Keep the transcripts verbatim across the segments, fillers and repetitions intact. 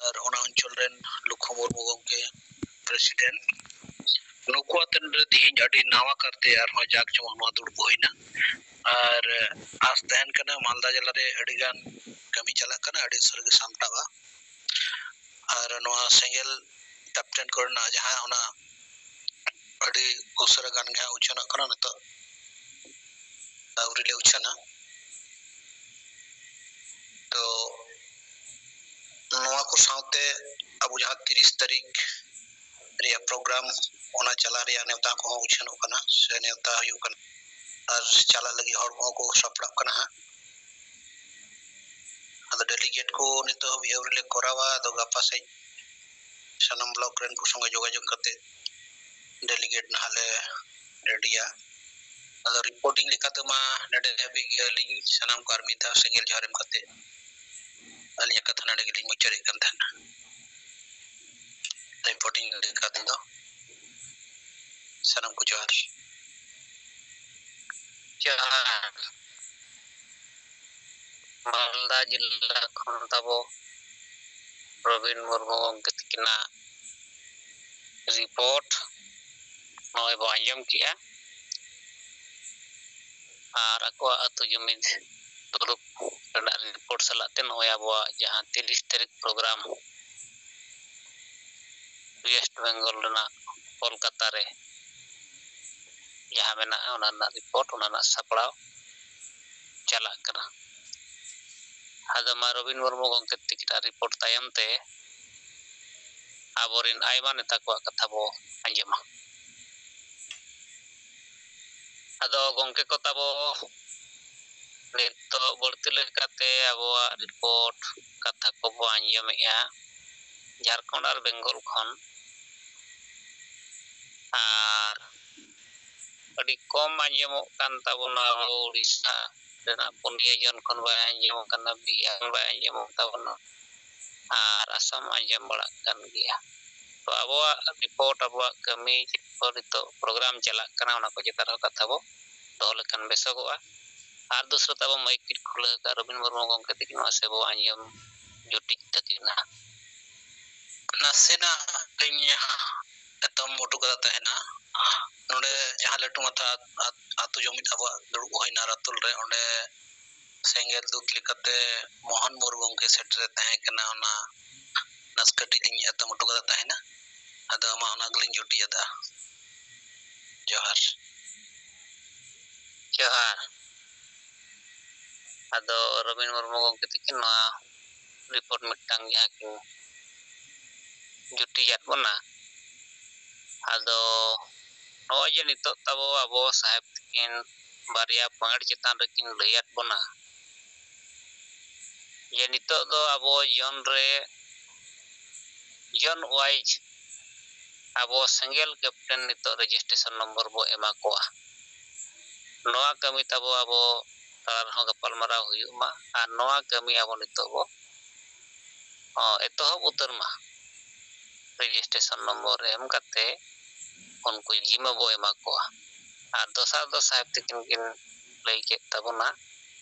ᱟᱨ ᱚᱱᱟ ᱚᱧᱪᱚᱞ ᱨᱮᱱ ᱞᱩᱠᱷᱩ ᱢᱩᱨᱢᱩ ᱜᱚᱢᱠᱮ, ᱯᱨᱮᱥᱤᱰᱮᱱᱴ, ᱱᱩᱠᱩ ᱟᱛᱮᱱ ᱨᱮ ᱛᱮᱦᱮᱧ ᱟᱹᱰᱤ ᱱᱟᱣᱟ ᱠᱟᱨᱛᱮ ᱟᱨᱦᱚᱸ ᱡᱟᱠ ᱡᱚᱢᱚᱠ ᱱᱚᱣᱟ ᱫᱩᱲᱩᱵ ᱦᱩᱭᱱᱟ᱾ ᱟᱨ ᱟᱸᱥ ᱛᱟᱦᱮᱱ ᱠᱟᱱᱟ, ᱢᱟᱞᱫᱟ ᱡᱮᱞᱟ ᱨᱮ ᱟᱹᱰᱤ ᱜᱟᱱ ᱠᱟᱹᱢᱤ ᱪᱟᱞᱟᱜ ᱠᱟᱱᱟ, ᱟᱹᱰᱤ ᱩᱥᱟᱹᱨᱟ ᱜᱮ ᱥᱟᱢᱴᱟᱜᱼᱟ᱾ ᱟᱨ ᱱᱚᱣᱟ ᱥᱮᱸᱜᱮᱞ ᱛᱟᱯᱴᱮᱱ ᱠᱚᱨᱮᱱᱟᱜ ᱡᱟᱦᱟᱸ ᱚᱱᱟ ᱟᱹᱰᱤ ᱩᱥᱟᱹᱨᱟ ᱜᱟᱱ ᱜᱮ ᱦᱟᱸᱜ ᱩᱪᱷᱟᱹᱱᱚᱜ ᱠᱟᱱᱟ, ᱱᱤᱛᱚᱜ ᱟᱹᱣᱨᱤ ᱞᱮ ᱩᱪᱷᱟᱹᱱᱟ᱾ ᱛᱚ ᱱᱚᱣᱟ ᱠᱚ ᱥᱟᱶᱛᱮ ᱟᱵᱚ ᱡᱟᱦᱟᱸ ᱛᱤᱨᱤᱥ ᱛᱟᱹᱨᱤᱠᱷ ᱨᱮᱭᱟᱜ ᱯᱨᱳᱜᱨᱟᱢ, ᱚᱱᱟ ᱪᱟᱞᱟᱜ ᱨᱮᱭᱟᱜ ᱱᱮᱣᱛᱟ ᱠᱚᱦᱚᱸ ᱩᱪᱷᱟᱹᱱᱚᱜ ᱠᱟᱱᱟ ᱥᱮ ᱱᱮᱣᱛᱟ ᱦᱩᱭᱩᱜ ᱠᱟᱱᱟ, ᱟᱨ ᱪᱟᱞᱟᱜ ᱞᱟᱹᱜᱤᱫ ᱦᱚᱲ ᱠᱚᱦᱚᱸ ᱠᱚ ᱥᱟᱯᱲᱟᱜ ᱠᱟᱱᱟ ᱦᱟᱸᱜ᱾ ᱟᱫᱚ ᱰᱮᱞᱤᱜᱮᱴ ᱠᱚ ᱱᱤᱛᱚᱜ ᱦᱟᱹᱵᱤᱡ ᱟᱹᱣᱨᱤ ᱞᱮ ᱠᱚᱨᱟᱣᱟ, ᱟᱫᱚ ᱜᱟᱯᱟ ᱥᱮᱫ ᱥᱟᱱᱟᱢ ᱵᱞᱚᱠ ᱨᱮᱱ ᱠᱚ ᱥᱚᱸᱜᱮ ᱡᱳᱜᱟᱡᱳᱜᱽ ᱠᱟᱛᱮ ᱰᱮᱞᱤᱜᱮᱴ ᱱᱟᱦᱟᱜ ᱞᱮ ᱨᱮᱰᱤᱭᱟ᱾ ᱟᱫᱚ ᱨᱤᱯᱳᱨᱴᱤᱝ ᱞᱮᱠᱟᱛᱮ ᱢᱟ ᱱᱚᱰᱮ ᱦᱟᱹᱵᱤᱡ ᱜᱮ ᱟᱹᱞᱤᱧ ᱥᱟᱱᱟᱢ ᱠᱚ ᱟᱨ ᱢᱤᱫ ᱫᱷᱟᱣ ᱥᱮᱸᱜᱮᱞ ᱡᱚᱦᱟᱨ ᱮᱢ ᱠᱟᱛᱮ ᱟᱹᱞᱤᱧᱟᱜ ᱠᱟᱛᱷᱟ ᱱᱚᱰᱮ ᱜᱮᱞᱤᱧ ᱢᱩᱪᱟᱹᱫᱮᱫ ᱠᱟᱱ ᱛᱟᱦᱮᱱᱟ᱾ ᱨᱤᱯᱳᱨᱴᱤᱝ ᱞᱮᱠᱟ ᱛᱮᱫᱚ ᱥᱟᱱᱟᱢ ᱠᱚ ᱡᱚᱦᱟᱨ᱾ ᱡᱚᱦᱟᱨ᱾ ᱢᱟᱞᱫᱟ ᱡᱮᱞᱟ ᱠᱷᱚᱱ ᱛᱟᱵᱚ ᱨᱚᱵᱤᱱ ᱢᱩᱨᱢᱩ ᱜᱚᱢᱠᱮ ᱛᱟᱹᱠᱤᱱᱟᱜ ᱨᱤᱯᱳᱨᱴ ᱱᱚᱜᱼᱚᱭ ᱵᱚ ᱟᱸᱡᱚᱢ ᱠᱮᱜᱼᱟ᱾ ᱟᱨ ᱟᱠᱚᱣᱟᱜ ᱟᱹᱛᱩ ᱡᱩᱢᱤᱫ ᱫᱩᱲᱩᱵ ᱨᱮᱱᱟᱜ ᱨᱤᱯᱳᱨᱴ ᱥᱟᱞᱟᱜ ᱛᱮ ᱱᱚᱜᱼᱚᱭ ᱟᱵᱚᱣᱟᱜ ᱡᱟᱦᱟᱸ ᱛᱤᱨᱤᱥ ᱛᱟᱹᱨᱤᱠᱷ ᱯᱨᱳᱜᱨᱟᱢ ᱳᱭᱮᱥᱴ ᱵᱮᱝᱜᱚᱞ ᱨᱮᱱᱟᱜ ᱠᱳᱞᱠᱟᱛᱟ ᱨᱮ ᱡᱟᱦᱟᱸ ᱢᱮᱱᱟᱜᱼᱟ, ᱚᱱᱟ ᱨᱮᱱᱟᱜ ᱨᱤᱯᱳᱨᱴ, ᱚᱱᱟ ᱨᱮᱱᱟᱜ ᱥᱟᱯᱲᱟᱣ ᱪᱟᱞᱟᱜ ᱠᱟᱱᱟ᱾ ᱟᱫᱚ ᱢᱟ ᱨᱚᱵᱤᱱ ᱢᱩᱨᱢᱩ ᱜᱚᱢᱠᱮ ᱛᱤᱠᱤᱱᱟᱜ ᱨᱤᱯᱳᱨᱴ ᱛᱟᱭᱚᱢ ᱛᱮ ᱟᱵᱚᱨᱮᱱ ᱟᱭᱢᱟ ᱱᱮᱛᱟ ᱠᱚᱣᱟᱜ ᱠᱟᱛᱷᱟ ᱵᱚ ᱟᱸᱡᱚᱢᱟ᱾ ᱟᱫᱚ ᱜᱚᱢᱠᱮ ᱠᱚ ᱛᱟᱵᱚ, ᱱᱤᱛᱚᱜ ᱵᱟᱹᱲᱛᱤ ᱞᱮᱠᱟᱛᱮ ᱟᱵᱚᱣᱟᱜ ᱨᱤᱯᱳᱨᱴ ᱠᱟᱛᱷᱟ ᱠᱚᱵᱚ ᱟᱸᱡᱚᱢᱮᱜᱼᱟ ᱡᱷᱟᱲᱠᱷᱚᱸᱰ ᱟᱨ ᱵᱮᱝᱜᱚᱞ ᱠᱷᱚᱱ, ᱟᱨ ᱟᱹᱰᱤ ᱠᱚᱢ ᱟᱸᱡᱚᱢᱚᱜ ᱠᱟᱱ ᱛᱟᱵᱚᱱᱟ ᱟᱵᱚ ᱩᱲᱤᱥᱥᱟ ᱨᱮᱱᱟᱜ ᱯᱩᱱᱭᱟᱹ ᱡᱚᱱ ᱠᱷᱚᱱ ᱵᱟᱭ ᱟᱸᱡᱚᱢᱚᱜ ᱠᱟᱱᱟ, ᱵᱤᱦᱟᱨ ᱵᱟᱭ ᱟᱸᱡᱚᱢᱚᱜ ᱛᱟᱵᱚᱱᱟ, ᱟᱨ ᱟᱥᱟᱢ ᱟᱸᱡᱚᱢ ᱵᱟᱲᱟᱜ ᱠᱟᱱ ᱜᱮᱭᱟ᱾ ᱛᱚ ᱟᱵᱚᱣᱟᱜ ᱨᱤᱯᱳᱨᱴ, ᱟᱵᱚᱣᱟᱜ ᱠᱟᱹᱢᱤ ᱪᱮᱫ ᱠᱚ ᱱᱤᱛᱚᱜ ᱯᱨᱳᱜᱨᱟᱢ ᱪᱟᱞᱟᱜ ᱠᱟᱱᱟ, ᱚᱱᱟ ᱠᱚ ᱪᱮᱛᱟᱱ ᱨᱮᱦᱚᱸ ᱠᱟᱛᱷᱟ ᱵᱚ ᱫᱚᱦᱚ ᱞᱮᱠᱷᱟᱱ ᱵᱮᱥᱚᱜᱚᱜᱼᱟ᱾ ᱟᱨ ᱫᱩᱥᱨᱟ ᱛᱟᱵᱚ ᱢᱟᱭᱤᱠ ᱠᱤᱱ ᱠᱷᱩᱞᱟᱹᱣ ᱟᱠᱟᱫ ᱨᱚᱵᱤᱱ ᱢᱩᱨᱢᱩ ᱜᱚᱢᱠᱮ ᱛᱟᱹᱠᱤᱱ ᱱᱚᱣᱟ ᱥᱮ ᱵᱚ ᱟᱸᱡᱚᱢ ᱡᱩᱴᱤᱡ ᱛᱟᱹᱠᱤᱱᱟ᱾ ᱱᱟᱥᱮᱱᱟᱜ ᱞᱤᱧ ᱮᱛᱚᱢ ᱦᱚᱴᱚ ᱠᱟᱫᱟ ᱛᱟᱦᱮᱱᱟ᱾ ᱱᱚᱰᱮ ᱡᱟᱦᱟᱸ ᱞᱟᱹᱴᱩ ᱢᱟᱛᱷᱟ ᱟᱛ-, ᱟᱛᱳ ᱡᱩᱢᱤᱫ ᱟᱵᱚᱣᱟᱜ ᱫᱩᱲᱩᱵ ᱦᱩᱭᱱᱟ ᱨᱟᱛᱩᱞ ᱨᱮ, ᱚᱸᱰᱮ ᱥᱮᱸᱜᱮᱞ ᱫᱩᱛ ᱞᱮᱠᱟᱛᱮ ᱢᱳᱦᱚᱱ ᱢᱩᱨᱢᱩ ᱜᱚᱢᱠᱮ ᱥᱮᱴᱮᱨᱮ ᱛᱟᱦᱮᱸ ᱠᱟᱱᱟ᱾ ᱚᱱᱟ ᱱᱟᱥᱮ ᱠᱟᱹᱴᱤᱡ ᱞᱤᱧ ᱮᱛᱚᱢ ᱦᱚᱴᱚ ᱠᱟᱫᱟ ᱛᱟᱦᱮᱱᱟ᱾ ᱟᱫᱚ ᱢᱟ ᱚᱱᱟ ᱜᱮᱞᱤᱧ ᱡᱩᱴᱤᱡ ᱟᱫᱟ᱾ ᱡᱚᱦᱟᱨ᱾ ᱡᱚᱦᱟᱨ᱾ ᱟᱫᱚ ᱨᱚᱵᱤᱱ ᱢᱩᱨᱢᱩ ᱜᱚᱢᱠᱮ ᱛᱤᱠᱤᱱ ᱱᱚᱣᱟ ᱨᱤᱯᱳᱨᱴ ᱢᱤᱫᱴᱟᱝ ᱡᱟᱦᱟᱸ ᱠᱤᱱ ᱡᱩᱴᱤᱡᱟᱫ ᱵᱚᱱᱟ, ᱟᱫᱚ ᱱᱚᱜᱼᱚᱭ ᱡᱮ ᱱᱤᱛᱚᱜ ᱛᱟᱵᱚ ᱟᱵᱚ ᱥᱟᱦᱮᱵ ᱛᱤᱠᱤᱱ ᱵᱟᱨᱭᱟ ᱯᱚᱭᱮᱱᱴ ᱪᱮᱛᱟᱱ ᱨᱮᱠᱤᱱ ᱞᱟᱹᱭᱟᱫ ᱵᱚᱱᱟ ᱡᱮ ᱱᱤᱛᱚᱜ ᱫᱚ ᱟᱵᱚ ᱡᱚᱱ ᱨᱮ, ᱡᱚᱱ ᱣᱟᱭᱤᱡ ᱟᱵᱚ ᱥᱮᱸᱜᱮᱞ ᱠᱮᱯᱴᱮᱱ ᱱᱤᱛᱚᱜ ᱨᱮᱡᱤᱥᱴᱨᱮᱥᱚᱱ ᱱᱚᱢᱵᱚᱨ ᱵᱚ ᱮᱢᱟ ᱠᱚᱣᱟ᱾ ᱱᱚᱣᱟ ᱠᱟᱹᱢᱤ ᱛᱟᱵᱚ ᱟᱵᱚ ᱛᱟᱞᱟ ᱨᱮᱦᱚᱸ ᱜᱟᱯᱟᱞᱢᱟᱨᱟᱣ ᱦᱩᱭᱩᱜ ᱢᱟ ᱟᱨ ᱱᱚᱣᱟ ᱠᱟᱹᱢᱤ ᱟᱵᱚ ᱱᱤᱛᱚᱜ ᱵᱚ, ᱚ, ᱮᱛᱚᱦᱚᱵ ᱩᱛᱟᱹᱨ ᱢᱟ᱾ ᱨᱮᱡᱤᱥᱴᱨᱮᱥᱚᱱ ᱱᱚᱢᱵᱚᱨ ᱮᱢ ᱠᱟᱛᱮ ᱩᱱᱠᱩ ᱡᱤᱢᱟᱹ ᱵᱚ ᱮᱢᱟ ᱠᱚᱣᱟ᱾ ᱟᱨ ᱫᱚᱥᱟᱨ ᱫᱚ ᱥᱟᱦᱮᱵ ᱛᱤᱠᱤᱱ ᱠᱤᱱ ᱞᱟᱹᱭ ᱠᱮᱫ ᱛᱟᱵᱚᱱᱟ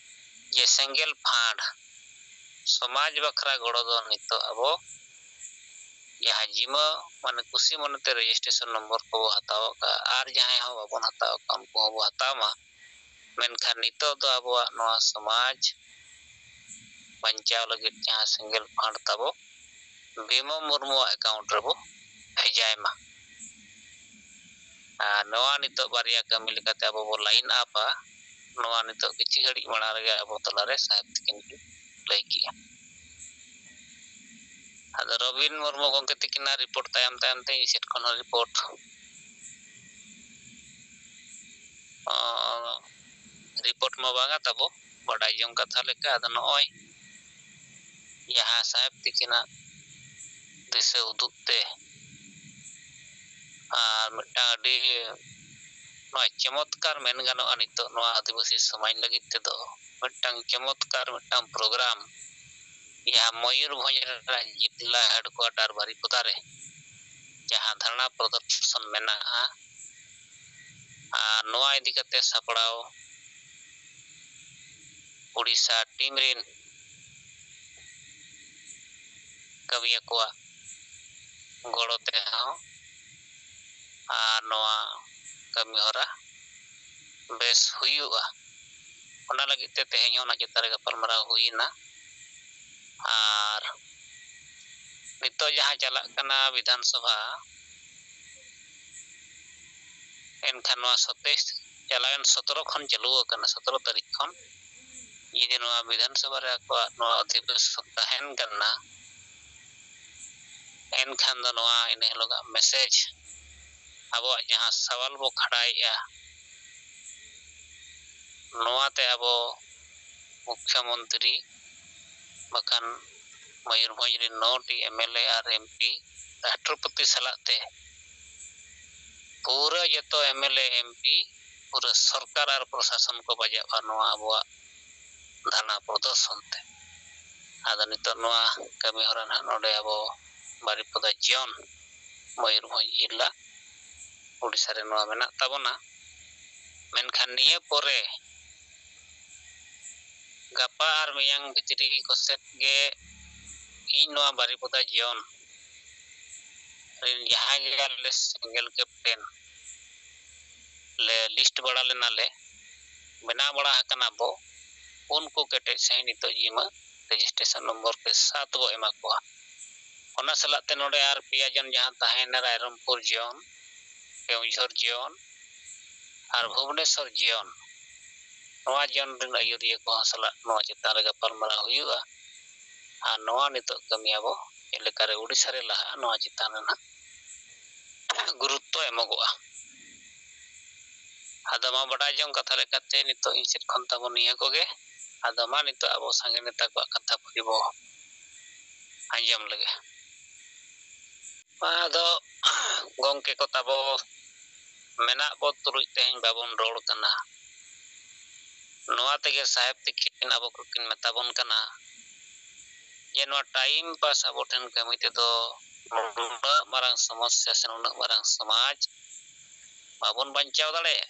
ᱡᱮ ᱥᱮᱸᱜᱮᱞ ᱯᱷᱟᱸᱰ ᱥᱚᱢᱟᱡᱽ ᱵᱟᱠᱷᱨᱟ ᱜᱚᱲᱚ ᱫᱚ ᱱᱤᱛᱚᱜ ᱟᱵᱚ ᱡᱟᱦᱟᱸ ᱡᱤᱢᱟᱹ, ᱢᱟᱱᱮ ᱠᱩᱥᱤ ᱢᱚᱱᱮᱛᱮ ᱨᱮᱡᱤᱥᱴᱨᱮᱥᱚᱱ ᱱᱚᱢᱵᱚᱨ ᱠᱚᱵᱚ ᱦᱟᱛᱟᱣ ᱟᱠᱟᱫᱼᱟ ᱟᱨ ᱡᱟᱦᱟᱸᱭ ᱦᱚᱸ ᱵᱟᱵᱚᱱ ᱦᱟᱛᱟᱣ ᱟᱠᱟᱫ ᱩᱱᱠᱩ ᱦᱚᱸᱵᱚ ᱦᱟᱛᱟᱣ ᱢᱟ᱾ ᱢᱮᱱᱠᱷᱟᱱ ᱱᱤᱛᱚᱜ ᱫᱚ ᱟᱵᱚᱣᱟᱜ ᱱᱚᱣᱟ ᱥᱚᱢᱟᱡᱽ ᱵᱟᱧᱪᱟᱣ ᱞᱟᱹᱜᱤᱫ ᱡᱟᱦᱟᱸ ᱥᱮᱸᱜᱮᱞ ᱯᱷᱟᱸᱰ ᱛᱟᱵᱚ ᱵᱤᱢᱚᱞ ᱢᱩᱨᱢᱩᱣᱟᱜ ᱮᱠᱟᱣᱩᱱᱴ ᱨᱮᱵᱚ ᱵᱷᱮᱡᱟᱭ ᱢᱟ᱾ ᱟᱨ ᱱᱚᱣᱟ ᱱᱤᱛᱚᱜ ᱵᱟᱨᱭᱟ ᱠᱟᱹᱢᱤ ᱞᱮᱠᱟᱛᱮ ᱟᱵᱚ ᱵᱚ ᱞᱟᱭᱤᱱ ᱟᱯᱟ᱾ ᱱᱚᱣᱟ ᱱᱤᱛᱚᱜ ᱠᱤᱪᱷᱩ ᱜᱷᱟᱹᱲᱤᱡ ᱢᱟᱲᱟᱝ ᱨᱮᱜᱮ ᱟᱵᱚ ᱛᱟᱞᱟᱨᱮ ᱥᱟᱦᱮᱵ ᱛᱤᱠᱤᱱ ᱠᱤᱱ ᱞᱟᱹᱭ ᱠᱮᱜᱼᱟ᱾ ᱟᱫᱚ ᱨᱚᱵᱤᱱ ᱢᱩᱨᱢᱩ ᱜᱚᱢᱠᱮ ᱛᱤᱠᱤᱱᱟᱜ ᱨᱤᱯᱳᱨᱴ ᱛᱟᱭᱚᱢ ᱛᱟᱭᱚᱢ ᱛᱮ ᱤᱧ ᱥᱮᱫ ᱠᱷᱚᱱ ᱦᱚᱸ ᱨᱤᱯᱳᱨᱴ, ᱚ, ᱨᱤᱯᱳᱨᱴ ᱢᱟ ᱵᱟᱝᱟ ᱛᱟᱵᱚ, ᱵᱟᱰᱟᱭ ᱡᱚᱝ ᱠᱟᱛᱷᱟ ᱞᱮᱠᱟ᱾ ᱟᱫᱚ ᱱᱚᱜᱼᱚᱭ ᱡᱟᱦᱟᱸ ᱥᱟᱦᱮᱵ ᱛᱤᱠᱤᱱᱟᱜ ᱫᱤᱥᱟᱹ ᱩᱫᱩᱜ ᱛᱮ ᱟᱨ ᱢᱤᱫᱴᱟᱝ ᱟᱹᱰᱤ ᱱᱚᱣᱟ ᱪᱚᱢᱚᱛᱠᱟᱨ ᱢᱮᱱ ᱜᱟᱱᱚᱜᱼᱟ ᱱᱤᱛᱚᱜ ᱱᱚᱣᱟ ᱟᱹᱫᱤᱵᱟᱹᱥᱤ ᱥᱚᱢᱟᱡᱽ ᱞᱟᱹᱜᱤᱫ ᱛᱮᱫᱚ ᱢᱤᱫᱴᱟᱝ ᱪᱚᱢᱚᱛᱠᱟᱨ ᱢᱤᱫᱴᱟᱝ ᱯᱨᱳᱜᱨᱟᱢ ᱡᱟᱦᱟᱸ ᱢᱚᱭᱩᱨᱵᱷᱚᱸᱡᱽ ᱨᱮᱱᱟᱜ ᱡᱤᱞᱟ ᱦᱮᱰᱠᱩᱣᱟᱴᱟᱨ ᱵᱟᱨᱤᱯᱚᱫᱟ ᱨᱮ ᱡᱟᱦᱟᱸ ᱫᱷᱟᱨᱱᱟ ᱯᱨᱚᱫᱚᱨᱥᱚᱱ ᱢᱮᱱᱟᱜᱼᱟ᱾ ᱟᱨ ᱱᱚᱣᱟ ᱤᱫᱤ ᱠᱟᱛᱮ ᱥᱟᱯᱲᱟᱣ ᱩᱲᱤᱥᱥᱟ ᱴᱤᱢ ᱨᱮᱱ ᱠᱟᱹᱢᱤᱭᱟᱹ ᱠᱚᱣᱟᱜ ᱜᱚᱲᱚ ᱛᱮᱦᱚᱸ ᱟᱨ ᱱᱚᱣᱟ ᱠᱟᱹᱢᱤ ᱦᱚᱨᱟ ᱵᱮᱥ ᱦᱩᱭᱩᱜᱼᱟ᱾ ᱚᱱᱟ ᱞᱟᱹᱜᱤᱫ ᱛᱮ ᱛᱮᱦᱮᱧ ᱦᱚᱸ ᱚᱱᱟ ᱪᱮᱛᱟᱱ ᱨᱮ ᱜᱟᱯᱟᱞᱢᱟᱨᱟᱣ ᱦᱩᱭᱮᱱᱟ᱾ ᱟᱨ ᱱᱤᱛᱚᱜ ᱡᱟᱦᱟᱸ ᱪᱟᱞᱟᱜ ᱠᱟᱱᱟ ᱵᱤᱫᱷᱟᱱ ᱥᱚᱵᱷᱟ, ᱮᱱᱠᱷᱟᱱ ᱱᱚᱣᱟ ᱥᱚᱛᱮᱭᱤᱥ, ᱪᱟᱞᱟᱣᱮᱱ ᱥᱚᱛᱨᱚ ᱠᱷᱚᱱ ᱪᱟᱹᱞᱩ ᱟᱠᱟᱱᱟ, ᱥᱚᱛᱨᱚ ᱛᱟᱹᱨᱤᱠᱷ ᱠᱷᱚᱱ ᱡᱩᱫᱤ ᱱᱚᱣᱟ ᱵᱤᱫᱷᱟᱱ ᱥᱚᱵᱷᱟ ᱨᱮ ᱟᱠᱚᱣᱟᱜ ᱱᱚᱣᱟ ᱚᱫᱷᱤᱵᱮᱥᱚᱱ ᱛᱟᱦᱮᱱ ᱠᱟᱱᱟ, ᱮᱱᱠᱷᱟᱱ ᱫᱚ ᱱᱚᱣᱟ ᱤᱱᱟᱹ ᱦᱤᱞᱳᱜᱟᱜ ᱢᱮᱥᱮᱡᱽ, ᱟᱵᱚᱣᱟᱜ ᱡᱟᱦᱟᱸ ᱥᱟᱣᱟᱞ ᱵᱚ ᱠᱷᱟᱲᱟᱭᱮᱜᱼᱟ, ᱱᱚᱣᱟᱛᱮ ᱟᱵᱚ ᱢᱩᱠᱷᱭᱚᱢᱚᱱᱛᱨᱤ ᱵᱟᱠᱷᱟᱱ ᱢᱚᱭᱩᱨᱵᱷᱚᱸᱡᱽ ᱨᱮᱱ ᱱᱚ T M L A R M P, ᱨᱟᱥᱴᱨᱚᱯᱚᱛᱤ ᱥᱟᱞᱟᱜ ᱛᱮ ᱯᱩᱨᱟᱹ ᱡᱚᱛᱚ ᱮᱢ ᱮᱞ ᱮ, ᱮᱢ ᱯᱤ, ᱯᱩᱨᱟᱹ ᱥᱚᱨᱠᱟᱨ ᱟᱨ ᱯᱨᱚᱥᱟᱥᱚᱱ ᱠᱚ ᱵᱟᱡᱟᱜᱼᱟ ᱱᱚᱣᱟ ᱟᱵᱚᱣᱟᱜ ᱫᱷᱟᱨᱱᱟ ᱯᱨᱚᱫᱚᱨᱥᱚᱱ ᱛᱮ᱾ ᱟᱫᱚ ᱱᱤᱛᱚᱜ ᱱᱚᱣᱟ ᱠᱟᱹᱢᱤ ᱦᱚᱨᱟ ᱱᱟᱦᱟᱜ ᱱᱚᱰᱮ ᱟᱵᱚ ᱵᱟᱨᱤᱯᱚᱫᱟ ᱡᱚᱱ, ᱢᱚᱭᱩᱨᱵᱷᱚᱸᱡᱽ ᱡᱮᱞᱟ, ᱳᱰᱤᱥᱟ ᱨᱮ ᱱᱚᱣᱟ ᱢᱮᱱᱟᱜ ᱛᱟᱵᱚᱱᱟ᱾ ᱢᱮᱱᱠᱷᱟᱱ ᱱᱤᱭᱟᱹ ᱯᱚᱨᱮ ᱜᱟᱯᱟ ᱟᱨ ᱢᱮᱭᱟᱝ ᱵᱷᱤᱛᱨᱤ ᱠᱚᱥᱮᱫ ᱜᱮ ᱤᱧ ᱱᱚᱣᱟ ᱵᱟᱨᱤᱯᱚᱫᱟ ᱡᱚᱱ ᱨᱮᱱ ᱡᱟᱦᱟᱸᱭ ᱜᱮ ᱟᱞᱮ ᱥᱤᱝᱜᱮᱞ ᱠᱮᱯᱴᱮᱱ ᱞᱮ ᱞᱤᱥᱴ ᱵᱟᱲᱟ ᱞᱮᱱᱟᱞᱮ, ᱵᱮᱱᱟᱣ ᱵᱟᱲᱟ ᱟᱠᱟᱱᱟ ᱵᱚ, ᱩᱱᱠᱩ ᱠᱮᱴᱮᱡ ᱥᱟᱺᱦᱤᱡ ᱱᱤᱛᱚᱜ ᱡᱤᱢᱟᱹ ᱨᱮᱡᱤᱥᱴᱨᱮᱥᱚᱱ ᱱᱚᱢᱵᱚᱨ ᱠᱮ ᱥᱟᱛ ᱵᱚ ᱮᱢᱟ ᱠᱚᱣᱟ᱾ ᱚᱱᱟ ᱥᱟᱞᱟᱜ ᱛᱮ ᱱᱚᱰᱮ ᱟᱨ ᱯᱮᱭᱟ ᱡᱚᱱ ᱡᱟᱦᱟᱸ ᱛᱟᱦᱮᱸᱭᱮᱱᱟ, ᱨᱟᱭᱨᱚᱝᱯᱩᱨ ᱡᱚᱱ, ᱠᱮᱣᱡᱷᱚᱨ ᱡᱚᱱ ᱟᱨ ᱵᱷᱩᱵᱽᱱᱮᱥᱚᱨ ᱡᱚᱱ, ᱱᱚᱣᱟ ᱡᱚᱱ ᱨᱮᱱ ᱟᱹᱭᱩᱨᱤᱭᱟᱹ ᱠᱚᱦᱚᱸ ᱥᱟᱞᱟᱜ ᱱᱚᱣᱟ ᱪᱮᱛᱟᱱ ᱨᱮ ᱜᱟᱯᱟᱞᱢᱟᱨᱟᱣ ᱦᱩᱭᱩᱜᱼᱟ᱾ ᱟᱨ ᱱᱚᱣᱟ ᱱᱤᱛᱚᱜ ᱠᱟᱹᱢᱤ ᱟᱵᱚ ᱪᱮᱫ ᱞᱮᱠᱟᱨᱮ ᱳᱰᱤᱥᱟ ᱨᱮ ᱞᱟᱦᱟᱜᱼᱟ, ᱱᱚᱣᱟ ᱪᱮᱛᱟᱱ ᱨᱮ ᱱᱟᱦᱟᱜ ᱜᱩᱨᱩᱛᱛᱚ ᱮᱢᱚᱜᱚᱜᱼᱟ᱾ ᱟᱫᱚ ᱢᱟ ᱵᱟᱰᱟᱭ ᱡᱚᱝ ᱠᱟᱛᱷᱟ ᱞᱮᱠᱟᱛᱮ ᱱᱤᱛᱚᱜ ᱤᱧ ᱥᱮᱫ ᱠᱷᱚᱱ ᱛᱟᱵᱚ ᱱᱤᱭᱟᱹ ᱠᱚᱜᱮ᱾ ᱟᱫᱚ ᱢᱟ ᱱᱤᱛᱚᱜ ᱟᱵᱚ ᱥᱟᱸᱜᱮ ᱱᱮᱛᱟ ᱠᱚᱣᱟᱜ ᱠᱟᱛᱷᱟ ᱠᱚᱜᱮ ᱵᱚ ᱟᱸᱡᱚᱢ ᱞᱮᱜᱮ᱾ ᱟᱫᱚ ᱜᱚᱢᱠᱮ ᱠᱚ ᱛᱟᱵᱚ ᱢᱮᱱᱟᱜ ᱵᱚ ᱛᱩᱞᱩᱡ ᱛᱮᱦᱮᱧ ᱵᱟᱵᱚᱱ ᱨᱚᱲ ᱠᱟᱱᱟ᱾ ᱱᱚᱣᱟ ᱛᱮᱜᱮ ᱥᱟᱦᱮᱵᱽ ᱛᱤᱠᱤᱱ ᱟᱵᱚ ᱠᱚᱠᱤᱱ ᱢᱮᱛᱟ ᱵᱚᱱ ᱠᱟᱱᱟ ᱡᱮ ᱱᱚᱣᱟ ᱴᱟᱭᱤᱢ ᱯᱟᱥ ᱟᱵᱚ ᱴᱷᱮᱱ ᱠᱟᱹᱢᱤ ᱛᱮᱫᱚ ᱱᱩᱱᱟᱹᱜ ᱢᱟᱨᱟᱝ ᱥᱚᱢᱚᱥᱥᱟ ᱥᱮ ᱱᱩᱱᱟᱹᱜ ᱢᱟᱨᱟᱝ ᱥᱚᱢᱟᱡᱽ ᱵᱟᱵᱚᱱ ᱵᱟᱧᱪᱟᱣ ᱫᱟᱲᱮᱭᱟᱜᱼᱟ᱾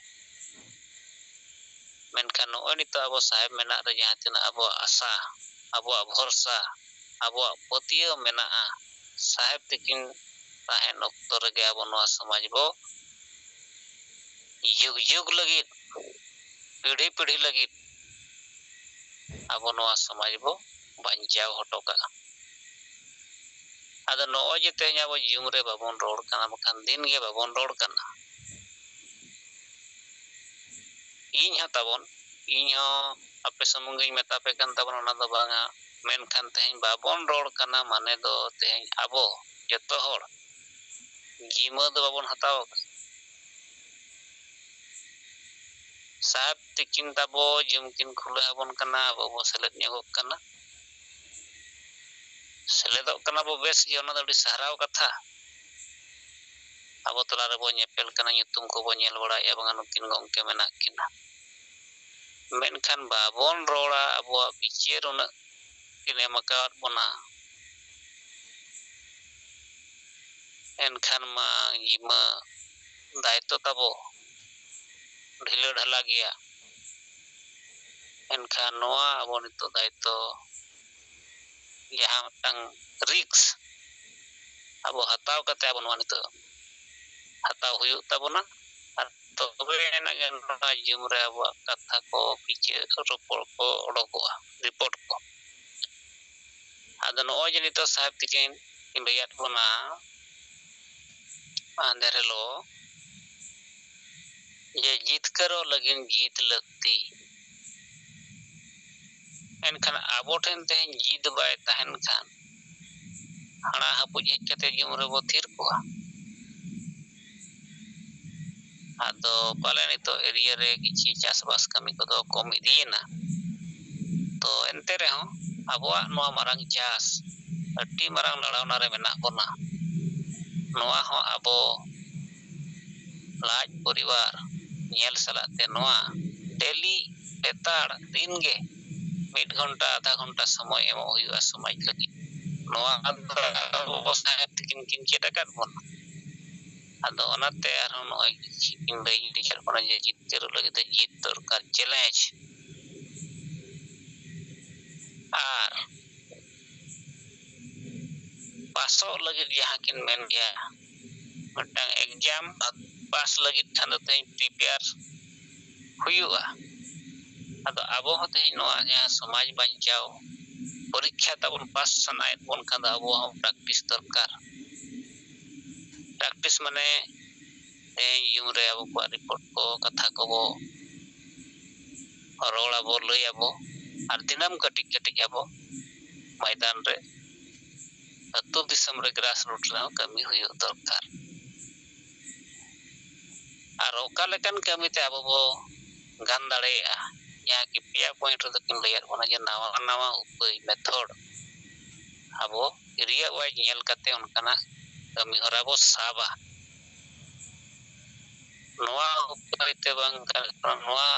ᱢᱮᱱᱠᱷᱟᱱ ᱱᱚᱜᱼᱚᱭ ᱱᱤᱛᱚᱜ ᱟᱵᱚ ᱥᱟᱦᱮᱵᱽ ᱢᱮᱱᱟᱜ ᱨᱮ ᱡᱟᱦᱟᱸ ᱛᱤᱱᱟᱹᱜ ᱟᱵᱚᱣᱟᱜ ᱟᱥᱟ, ᱟᱵᱚᱣᱟᱜ ᱵᱷᱚᱨᱥᱟ, ᱟᱵᱚᱣᱟᱜ ᱯᱟᱹᱛᱭᱟᱹᱣ ᱢᱮᱱᱟᱜᱼᱟ, ᱥᱟᱦᱮᱵᱽ ᱛᱤᱠᱤᱱ ᱛᱟᱦᱮᱱ ᱚᱠᱛᱚ ᱨᱮᱜᱮ ᱟᱵᱚ ᱱᱚᱣᱟ ᱥᱚᱢᱟᱡᱽ ᱵᱚ ᱡᱩᱜᱽ ᱡᱩᱜᱽ ᱞᱟᱹᱜᱤᱫ, ᱯᱤᱲᱦᱤ ᱯᱤᱲᱦᱤ ᱞᱟᱹᱜᱤᱫ ᱟᱵᱚ ᱱᱚᱣᱟ ᱥᱚᱢᱟᱡᱽ ᱵᱚ ᱵᱟᱧᱪᱟᱣ ᱦᱚᱴᱚ ᱠᱟᱜᱼᱟ᱾ ᱟᱫᱚ ᱱᱚᱜᱼᱚᱭ ᱡᱮ ᱛᱮᱦᱮᱧ ᱟᱵᱚ ᱡᱩᱢ ᱨᱮ ᱵᱟᱵᱚᱱ ᱨᱚᱲ ᱠᱟᱱᱟ, ᱵᱟᱠᱷᱟᱱ ᱫᱤᱱ ᱜᱮ ᱵᱟᱵᱚᱱ ᱨᱚᱲ ᱠᱟᱱᱟ, ᱤᱧ ᱦᱚᱸ ᱛᱟᱵᱚᱱ, ᱤᱧ ᱦᱚᱸ ᱟᱯᱮ ᱥᱩᱢᱩᱝ ᱜᱤᱧ ᱢᱮᱛᱟ ᱯᱮ ᱠᱟᱱ ᱛᱟᱵᱚᱱᱟ, ᱚᱱᱟ ᱫᱚ ᱵᱟᱝᱟ᱾ ᱢᱮᱱᱠᱷᱟᱱ ᱛᱮᱦᱮᱧ ᱵᱟᱵᱚᱱ ᱨᱚᱲ ᱠᱟᱱᱟ ᱢᱟᱱᱮ ᱫᱚ ᱛᱮᱦᱮᱧ ᱟᱵᱚ ᱡᱚᱛᱚ ᱦᱚᱲ ᱡᱤᱢᱟᱹ ᱫᱚ ᱵᱟᱵᱚᱱ ᱦᱟᱛᱟᱣ ᱟᱠᱟᱫᱟ᱾ ᱥᱟᱦᱮᱵ ᱛᱤᱠᱤᱱ ᱛᱟᱵᱚ ᱡᱩᱢ ᱠᱤᱱ ᱠᱷᱩᱞᱟᱹ ᱟᱵᱚᱱ ᱠᱟᱱᱟ, ᱟᱵᱚ ᱵᱚ ᱥᱮᱞᱮᱫ ᱧᱚᱜᱚᱜ ᱠᱟᱱᱟ᱾ ᱥᱮᱞᱮᱫᱚᱜ ᱠᱟᱱᱟ ᱵᱚ, ᱵᱮᱥ ᱜᱮ, ᱚᱱᱟ ᱫᱚ ᱟᱹᱰᱤ ᱥᱟᱨᱦᱟᱣ ᱠᱟᱛᱷᱟ᱾ ᱟᱵᱚ ᱛᱟᱞᱟ ᱨᱮᱵᱚ ᱧᱮᱯᱮᱞ ᱠᱟᱱᱟ, ᱧᱩᱛᱩᱢ ᱠᱚᱵᱚ ᱧᱮᱞ ᱵᱟᱲᱟᱭᱮᱫᱼᱟ, ᱵᱟᱝᱟ ᱱᱩᱠᱤᱱ ᱜᱚᱢᱠᱮ ᱢᱮᱱᱟᱜ ᱠᱤᱱᱟ᱾ ᱢᱮᱱᱠᱷᱟᱱ ᱵᱟᱵᱚᱱ ᱨᱚᱲᱟ, ᱟᱵᱚᱣᱟᱜ ᱵᱤᱪᱟᱹᱨ ᱩᱱᱟᱹᱜ ᱠᱤᱱ ᱮᱢ ᱟᱠᱟᱫ ᱵᱚᱱᱟ, ᱮᱱᱠᱷᱟᱱ ᱢᱟ ᱡᱤᱢᱟᱹ ᱫᱟᱭᱤᱛᱛᱚ ᱛᱟᱵᱚ ᱰᱷᱤᱞᱟᱹ ᱰᱷᱟᱞᱟ ᱜᱮᱭᱟ᱾ ᱮᱱᱠᱷᱟᱱ ᱱᱚᱣᱟ ᱟᱵᱚ ᱱᱤᱛᱚᱜ ᱫᱟᱭᱤᱛᱛᱚ, ᱡᱟᱦᱟᱸ ᱢᱤᱫᱴᱟᱝ ᱨᱤᱠᱥ ᱟᱵᱚ ᱦᱟᱛᱟᱣ ᱠᱟᱛᱮ ᱟᱵᱚ ᱱᱚᱣᱟ ᱱᱤᱛᱚᱜ ᱦᱟᱛᱟᱣ ᱦᱩᱭᱩᱜ ᱛᱟᱵᱚᱱᱟ᱾ ᱟᱨ ᱛᱚᱵᱮ ᱟᱱᱟᱜ ᱜᱮ ᱱᱚᱣᱟ ᱡᱩᱢ ᱨᱮ ᱟᱵᱚᱣᱟᱜ ᱠᱟᱛᱷᱟ ᱠᱚ, ᱵᱤᱪᱟᱹᱨ ᱨᱚᱯᱚᱲ ᱠᱚ ᱚᱰᱚᱠᱚᱜᱼᱟ, ᱨᱤᱯᱳᱨᱴ ᱠᱚ᱾ ᱟᱫᱚ ᱱᱚᱜᱼᱚᱭ ᱡᱮ ᱱᱤᱛᱚᱜ ᱥᱟᱦᱮᱵ ᱛᱤᱠᱤᱱ ᱠᱤᱱ ᱞᱟᱹᱭᱟᱫ ᱵᱚᱱᱟ, ᱢᱟᱦᱫᱮᱨ ᱦᱤᱞᱳᱜ, ᱡᱮ ᱡᱤᱛᱠᱟᱹᱨᱚᱜ ᱞᱟᱹᱜᱤᱫ ᱡᱤᱛ ᱞᱟᱹᱠᱛᱤ᱾ ᱮᱱᱠᱷᱟᱱ ᱟᱵᱚ ᱴᱷᱮᱱ ᱛᱮᱦᱮᱧ ᱡᱤᱛ ᱵᱟᱭ ᱛᱟᱦᱮᱱ ᱠᱷᱟᱱ, ᱦᱟᱬᱟ ᱦᱟᱹᱯᱩᱡ ᱦᱮᱡ ᱠᱟᱛᱮ ᱡᱩᱢ ᱨᱮᱵᱚ ᱛᱷᱤᱨ ᱠᱚᱜᱼᱟ᱾ ᱟᱫᱚ ᱯᱟᱞᱮ ᱱᱤᱛᱚᱜ ᱮᱨᱤᱭᱟ ᱨᱮ ᱠᱤᱪᱷᱤ ᱪᱟᱥᱵᱟᱥ ᱠᱟᱹᱢᱤ ᱠᱚᱫᱚ ᱠᱚᱢ ᱤᱫᱤᱭᱮᱱᱟ᱾ ᱛᱚ ᱮᱱᱛᱮ ᱨᱮᱦᱚᱸ ᱟᱵᱚᱣᱟᱜ ᱱᱚᱣᱟ ᱢᱟᱨᱟᱝ ᱪᱟᱥ, ᱟᱹᱰᱤ ᱢᱟᱨᱟᱝ ᱞᱟᱲᱟᱣᱱᱟ ᱨᱮ ᱢᱮᱱᱟᱜ ᱵᱚᱱᱟ᱾ ᱱᱚᱣᱟ ᱦᱚᱸ ᱟᱵᱚ ᱞᱟᱡ ᱯᱚᱨᱤᱵᱟᱨ ᱧᱮᱞ ᱥᱟᱞᱟᱜ ᱛᱮ ᱱᱚᱣᱟ ᱰᱮᱞᱤ ᱞᱮᱛᱟᱲ ᱫᱤᱱ ᱜᱮ ᱢᱤᱫ ᱜᱷᱚᱱᱴᱟ, ᱟᱫᱷᱟ ᱜᱷᱚᱱᱴᱟ ᱥᱚᱢᱚᱭ ᱮᱢᱚᱜ ᱦᱩᱭᱩᱜᱼᱟ ᱥᱚᱢᱟᱡᱽ ᱞᱟᱹᱜᱤᱫ᱾ ᱱᱚᱣᱟ ᱫᱚ ᱟᱵᱚ ᱥᱟᱦᱮᱵ ᱛᱤᱠᱤᱱ ᱠᱤᱱ ᱪᱮᱫ ᱟᱠᱟᱫ ᱵᱚᱱᱟ᱾ ᱟᱫᱚ ᱚᱱᱟᱛᱮ ᱟᱨᱦᱚᱸ ᱱᱚᱜᱼᱚᱭ ᱠᱤᱪᱷᱤ ᱠᱤᱱ ᱞᱟᱹᱭ ᱤᱫᱤ ᱠᱟᱫ ᱵᱚᱱᱟ ᱡᱮ ᱡᱤᱛᱠᱟᱹᱨᱚᱜ ᱞᱟᱹᱜᱤᱫ ᱫᱚ ᱡᱤᱛ ᱫᱚᱨᱠᱟᱨ, ᱪᱮᱞᱮᱧᱡᱽ᱾ ᱟᱨ ᱯᱟᱥᱚᱜ ᱞᱟᱹᱜᱤᱫ ᱡᱟᱦᱟᱸ ᱠᱤᱱ ᱢᱮᱱ ᱜᱮᱭᱟ, ᱢᱤᱫᱴᱟᱝ ᱮᱠᱡᱟᱢ ᱯᱟᱥ ᱞᱟᱹᱜᱤᱫ ᱠᱷᱟᱱ ᱫᱚ ᱛᱮᱦᱮᱧ ᱯᱨᱤᱯᱮᱭᱟᱨ ᱦᱩᱭᱩᱜᱼᱟ᱾ ᱟᱫᱚ ᱟᱵᱚ ᱦᱚᱸ ᱛᱮᱦᱮᱧ ᱱᱚᱣᱟ ᱡᱟᱦᱟᱸ ᱥᱚᱢᱟᱡᱽ ᱵᱟᱧᱪᱟᱣ ᱯᱚᱨᱤᱠᱠᱷᱟ ᱛᱟᱵᱚᱱ ᱯᱟᱥ ᱥᱟᱱᱟᱭᱮᱫ ᱵᱚᱱ ᱠᱷᱟᱱ ᱫᱚ ᱟᱵᱚ ᱦᱚᱸ ᱯᱨᱮᱠᱴᱤᱥ ᱫᱚᱨᱠᱟᱨ᱾ ᱯᱨᱮᱠᱴᱤᱥ ᱢᱟᱱᱮ ᱛᱮᱦᱮᱧ ᱡᱩᱢ ᱨᱮ ᱟᱵᱚ ᱠᱚᱣᱟᱜ ᱨᱤᱯᱳᱨᱴ ᱠᱚ, ᱠᱟᱛᱷᱟ ᱠᱚᱵᱚ ᱨᱚᱲ ᱟᱵᱚ, ᱞᱟᱹᱭ ᱟᱵᱚ, ᱟᱨ ᱫᱤᱱᱟᱹᱢ ᱠᱟᱹᱴᱤᱡ ᱠᱟᱹᱴᱤᱡ ᱟᱵᱚ ᱢᱚᱭᱫᱟᱱ ᱨᱮ ᱟᱹᱛᱩ ᱫᱤᱥᱚᱢ ᱨᱮ ᱜᱨᱟᱥ ᱨᱩᱴ ᱨᱮᱦᱚᱸ ᱠᱟᱹᱢᱤ ᱦᱩᱭᱩᱜ ᱫᱚᱨᱠᱟᱨ᱾ ᱟᱨ ᱚᱠᱟ ᱞᱮᱠᱟᱱ ᱠᱟᱹᱢᱤ ᱛᱮ ᱟᱵᱚ ᱵᱚ ᱜᱟᱱ ᱫᱟᱲᱮᱭᱟᱜᱼᱟ, ᱡᱟᱦᱟᱸ ᱠᱤ ᱯᱮᱭᱟ ᱯᱚᱭᱮᱱᱴ ᱨᱮᱫᱚ ᱠᱤᱱ ᱞᱟᱹᱭᱟᱫ ᱵᱚᱱᱟ ᱡᱮ ᱱᱟᱣᱟ ᱱᱟᱣᱟ ᱩᱯᱟᱹᱭ, ᱢᱮᱛᱷᱚᱰ ᱟᱵᱚ ᱮᱨᱤᱭᱟ ᱣᱟᱭᱤᱡᱽ ᱧᱮᱞ ᱠᱟᱛᱮ ᱚᱱᱠᱟᱱᱟᱜ ᱠᱟᱹᱢᱤ ᱦᱚᱨᱟ ᱵᱚ ᱥᱟᱵᱟ᱾ ᱱᱚᱣᱟ ᱩᱯᱟᱹᱭ ᱛᱮ ᱵᱟᱝ ᱜᱟᱱᱚᱜ ᱠᱟᱱᱟ, ᱱᱚᱣᱟ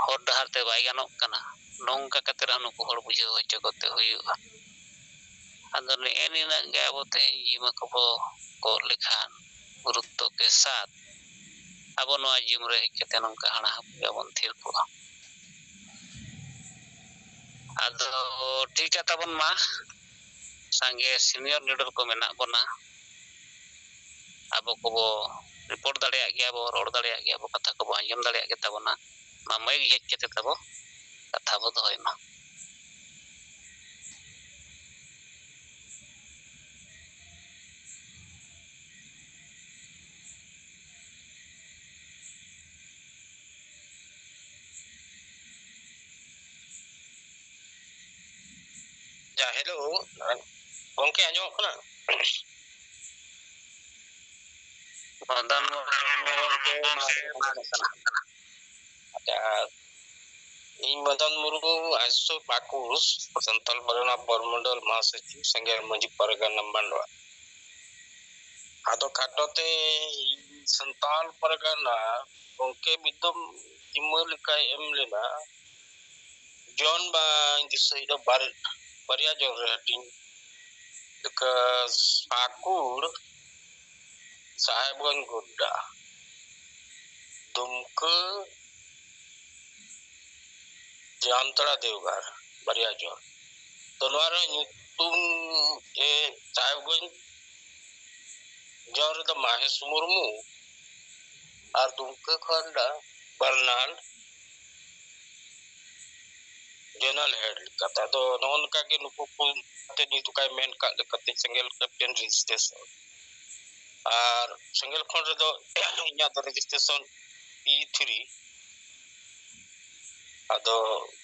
ᱦᱚᱨ ᱰᱟᱦᱟᱨ ᱛᱮ ᱵᱟᱭ ᱜᱟᱱᱚᱜ ᱠᱟᱱᱟ, ᱱᱚᱝᱠᱟ ᱠᱟᱛᱮ ᱨᱮᱦᱚᱸ ᱱᱩᱠᱩ ᱦᱚᱲ ᱵᱩᱡᱷᱟᱹᱣ ᱦᱚᱪᱚ ᱠᱟᱛᱮ ᱦᱩᱭᱩᱜᱼᱟ᱾ ᱟᱫᱚ ᱱᱮᱜᱼᱮ ᱱᱤᱱᱟᱹᱜ ᱜᱮ ᱟᱵᱚ ᱛᱮᱦᱮᱧ ᱡᱤᱢᱟᱹ ᱠᱚᱵᱚ ᱠᱚᱜ ᱞᱮᱠᱷᱟᱱ ᱜᱩᱨᱩᱛᱛᱚ ᱠᱮ ᱥᱟᱛ ᱟᱵᱚ ᱱᱚᱣᱟ ᱡᱤᱢ ᱨᱮ ᱦᱮᱡ ᱠᱟᱛᱮ ᱱᱚᱝᱠᱟ ᱦᱟᱲᱟ ᱦᱟᱹᱯᱤ ᱵᱚᱱ ᱛᱷᱤᱨ ᱠᱚᱜᱼᱟ᱾ ᱟᱫᱚ ᱴᱷᱤᱠ ᱜᱮᱭᱟ ᱛᱟᱵᱚᱱ ᱢᱟ, ᱥᱟᱸᱜᱮ ᱥᱤᱱᱤᱭᱚᱨ ᱞᱤᱰᱟᱨ ᱠᱚ ᱢᱮᱱᱟᱜ ᱵᱚᱱᱟ, ᱟᱵᱚ ᱠᱚᱵᱚ ᱨᱤᱯᱳᱨᱴ ᱫᱟᱲᱮᱭᱟᱜ ᱜᱮᱭᱟ ᱵᱚ, ᱨᱚᱲ ᱫᱟᱲᱮᱭᱟᱜ ᱜᱮᱭᱟ ᱵᱚ, ᱠᱟᱛᱷᱟ ᱠᱚᱵᱚ ᱟᱸᱡᱚᱢ ᱫᱟᱲᱮᱭᱟᱜ ᱜᱮ ᱛᱟᱵᱚᱱᱟ᱾ ᱢᱟ ᱢᱟᱭᱤᱠ ᱦᱮᱡ ᱠᱟᱛᱮ ᱛᱟᱵᱚ ᱠᱟᱛᱷᱟ ᱵᱚ ᱫᱚᱦᱚᱭ ᱢᱟ᱾ ᱡᱟ, ᱦᱮᱞᱳ, ᱜᱚᱝᱠᱮ ᱟᱸᱡᱚᱢᱚᱜ ᱠᱟᱱᱟ? ᱢᱚᱫᱚᱱ ᱢᱩᱨᱢᱩ ᱜᱚᱝᱠᱮ, ᱢᱟ ᱟᱸᱡᱚᱢᱚᱜ ᱠᱟᱱᱟ᱾ ᱟᱪᱪᱷᱟ, ᱤᱧ ᱢᱚᱫᱚᱱ ᱢᱩᱨᱢᱩ, ᱟᱭᱥᱳ ᱯᱟᱠᱩᱥ, ᱥᱟᱱᱛᱟᱲ ᱯᱟᱨᱜᱟᱱᱟ ᱵᱚᱨᱢᱚᱱᱰᱚᱞ ᱢᱚᱦᱟᱥᱚᱪᱤᱵᱽ, ᱥᱮᱸᱜᱮᱞ ᱢᱟᱹᱡᱷᱤ ᱯᱟᱨᱜᱟᱱᱟ ᱢᱟᱱᱰᱣᱟ᱾ ᱟᱫᱚ ᱠᱷᱟᱴᱚ ᱛᱮ ᱤᱧ ᱥᱟᱱᱛᱟᱲ ᱯᱟᱨᱜᱟᱱᱟ ᱜᱚᱝᱠᱮ ᱢᱤᱫ ᱫᱚᱢ ᱡᱤᱢᱟᱹ ᱞᱮᱠᱟᱭ ᱮᱢ ᱞᱮᱱᱟ, ᱡᱚᱱ ᱵᱟᱹᱧ ᱫᱤᱥᱟᱹᱭᱮᱫᱟ, ᱵᱟᱨ-, ᱵᱟᱨᱭᱟ ᱡᱚᱱ ᱨᱮ ᱦᱟᱹᱴᱤᱧ ᱞᱮᱠᱟ, ᱯᱟᱹᱠᱩᱲ, ᱥᱟᱦᱮᱵᱽᱜᱚᱸᱡᱽ ᱜᱚᱰᱰᱟ, ᱫᱩᱢᱠᱟᱹ, ᱡᱟᱢᱛᱟᱲᱟ ᱫᱮᱣᱜᱷᱚᱨ, ᱵᱟᱨᱭᱟ ᱡᱚᱱ᱾ ᱛᱚ ᱱᱚᱣᱟ ᱨᱮ ᱧᱩ-, ᱧᱩᱛᱩᱢ ᱮ ᱥᱟᱦᱮᱵᱽᱜᱚᱸᱡᱽ ᱡᱚᱱ ᱨᱮᱫᱚ ᱢᱟᱦᱮᱥ ᱢᱩᱨᱢᱩ ᱟᱨ ᱫᱩᱢᱠᱟᱹ ᱠᱷᱚᱱ ᱫᱚ ᱵᱟᱨᱱᱟᱞ ᱡᱚᱱᱟᱞ ᱦᱮᱰ ᱞᱮᱠᱟᱛᱮ᱾ ᱟᱫᱚ ᱱᱚᱜᱼᱚ ᱱᱚᱝᱠᱟ ᱜᱮ ᱱᱩᱠᱩ ᱠᱚ ᱟᱛᱮ ᱱᱤᱛ ᱚᱠᱟᱭ ᱢᱮᱱ ᱠᱟᱜ ᱞᱮᱠᱟᱛᱮ ᱥᱮᱸᱜᱮᱞ ᱠᱮᱯᱴᱮᱱ ᱨᱮᱡᱤᱥᱴᱨᱮᱥᱚᱱ ᱟᱨ ᱥᱮᱸᱜᱮᱞ ᱠᱷᱚᱸᱰ ᱨᱮᱫᱚ ᱤᱧᱟᱹᱜ ᱫᱚ ᱨᱮᱡᱤᱥᱴᱨᱮᱥᱚᱱ ᱤ ᱛᱷᱨᱤ᱾ ᱟᱫᱚ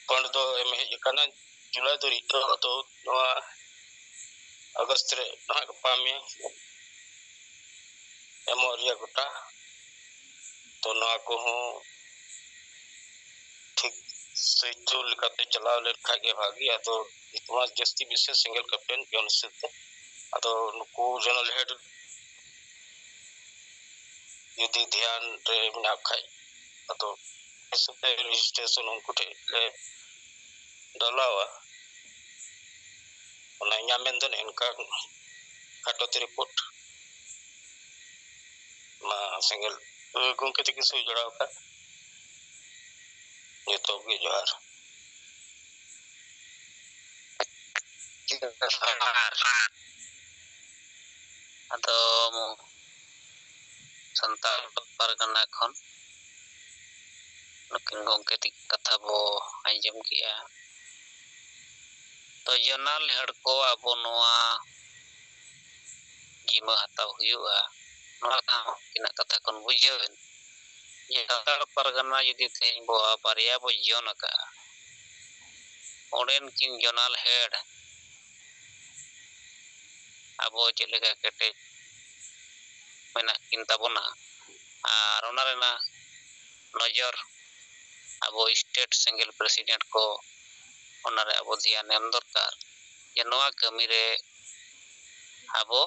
ᱯᱷᱚᱸᱰ ᱫᱚ ᱮᱢ ᱦᱮᱡ ᱟᱠᱟᱱᱟ ᱡᱩᱞᱟᱭ ᱫᱷᱟᱹᱨᱤᱡ ᱫᱚ᱾ ᱟᱫᱚ ᱱᱚᱣᱟ ᱟᱜᱚᱥᱴ ᱨᱮ ᱱᱟᱦᱟᱜ ᱜᱟᱯᱟ ᱢᱮᱭᱟᱝ ᱮᱢᱚᱜ ᱨᱮᱭᱟᱜ ᱜᱚᱴᱟ᱾ ᱛᱚ ᱱᱚᱣᱟ ᱠᱚᱦᱚᱸ ᱴᱷᱤᱠ ᱥᱟᱹᱦᱤᱡ ᱞᱮᱠᱟᱛᱮ ᱪᱟᱞᱟᱣ ᱞᱮᱱᱠᱷᱟᱡ ᱜᱮ ᱵᱷᱟᱜᱤ᱾ ᱟᱫᱚ ᱱᱤᱛᱚᱜ ᱢᱟ ᱡᱟᱹᱥᱛᱤ ᱵᱤᱥᱮᱥ ᱥᱮᱸᱜᱮᱞ ᱠᱮᱯᱴᱮᱱ ᱡᱚᱱ ᱦᱤᱥᱟᱹᱵ ᱛᱮ, ᱟᱫᱚ ᱱᱩᱠᱩ ᱡᱚᱱᱟᱞ ᱦᱮᱰ ᱡᱩᱫᱤ ᱫᱷᱮᱭᱟᱱ ᱨᱮ ᱢᱮᱱᱟᱜ ᱠᱷᱟᱡ, ᱟᱫᱚ ᱦᱤᱥᱟᱹᱵ ᱛᱮ ᱨᱮᱡᱤᱥᱴᱨᱮᱥᱚᱱ ᱩᱱᱠᱩ ᱴᱷᱮᱡ ᱞᱮ ᱰᱚᱞᱟᱣᱟ᱾ ᱚᱱᱟ ᱤᱧᱟᱹᱜ ᱢᱮᱱ ᱫᱚ ᱱᱮᱝᱠᱟ ᱠᱷᱟᱴᱚ ᱛᱮ ᱨᱤᱯᱳᱨᱴ᱾ ᱢᱟ ᱥᱮᱸᱜᱮᱞ ᱜᱚᱢᱠᱮ ᱛᱟᱹᱠᱤᱱ ᱥᱩᱭ ᱡᱚᱲᱟᱣ ᱟᱠᱟᱫ, ᱡᱚᱛᱚ ᱜᱮ ᱡᱚᱦᱟᱨ᱾ ᱡᱚᱦᱟᱨ᱾ ᱟᱫᱚ ᱥᱟᱱᱛᱟᱲ ᱯᱟᱨᱜᱟᱱᱟ ᱠᱷᱚᱱ ᱱᱩᱠᱤᱱ ᱜᱚᱢᱠᱮ ᱛᱟᱹᱠᱤᱱ ᱠᱟᱛᱷᱟ ᱵᱚ ᱟᱸᱡᱚᱢ ᱠᱮᱜᱼᱟ᱾ ᱛᱚ ᱡᱚᱱᱟᱞ ᱦᱮᱰ ᱠᱚ ᱟᱵᱚ ᱱᱚᱣᱟ ᱡᱤᱢᱟᱹ ᱦᱟᱛᱟᱣ ᱦᱩᱭᱩᱜᱼᱟ, ᱱᱚᱣᱟ ᱠᱚ ᱩᱱᱠᱤᱱᱟᱜ ᱠᱟᱛᱷᱟ ᱠᱷᱚᱱ ᱵᱩᱡᱷᱟᱹᱣ ᱮᱱ ᱡᱮ ᱥᱟᱱᱛᱟᱲ ᱯᱟᱨᱜᱟᱱᱟ ᱡᱩᱫᱤ ᱛᱮᱦᱮᱧ ᱵᱚ ᱵᱟᱨᱭᱟ ᱵᱚ ᱡᱚᱱ ᱟᱠᱟᱫᱼᱟ, ᱚᱸᱰᱮᱱ ᱠᱤᱱ ᱡᱚᱱᱟᱞ ᱦᱮᱰ ᱟᱵᱚ ᱪᱮᱫ ᱞᱮᱠᱟ ᱠᱮᱴᱮᱡ ᱢᱮᱱᱟᱜ ᱠᱤᱱ ᱛᱟᱵᱚᱱᱟ, ᱟᱨ ᱚᱱᱟ ᱨᱮᱱᱟᱜ ᱱᱚᱡᱚᱨ ᱟᱵᱚ ᱥᱴᱮᱴ ᱥᱮᱸᱜᱮᱞ ᱯᱨᱮᱥᱤᱰᱮᱱᱴ ᱠᱚ ᱚᱱᱟᱨᱮ ᱟᱵᱚ ᱫᱷᱮᱭᱟᱱ ᱮᱢ ᱫᱚᱨᱠᱟᱨ ᱡᱮ ᱱᱚᱣᱟ ᱠᱟᱹᱢᱤ ᱨᱮ ᱟᱵᱚ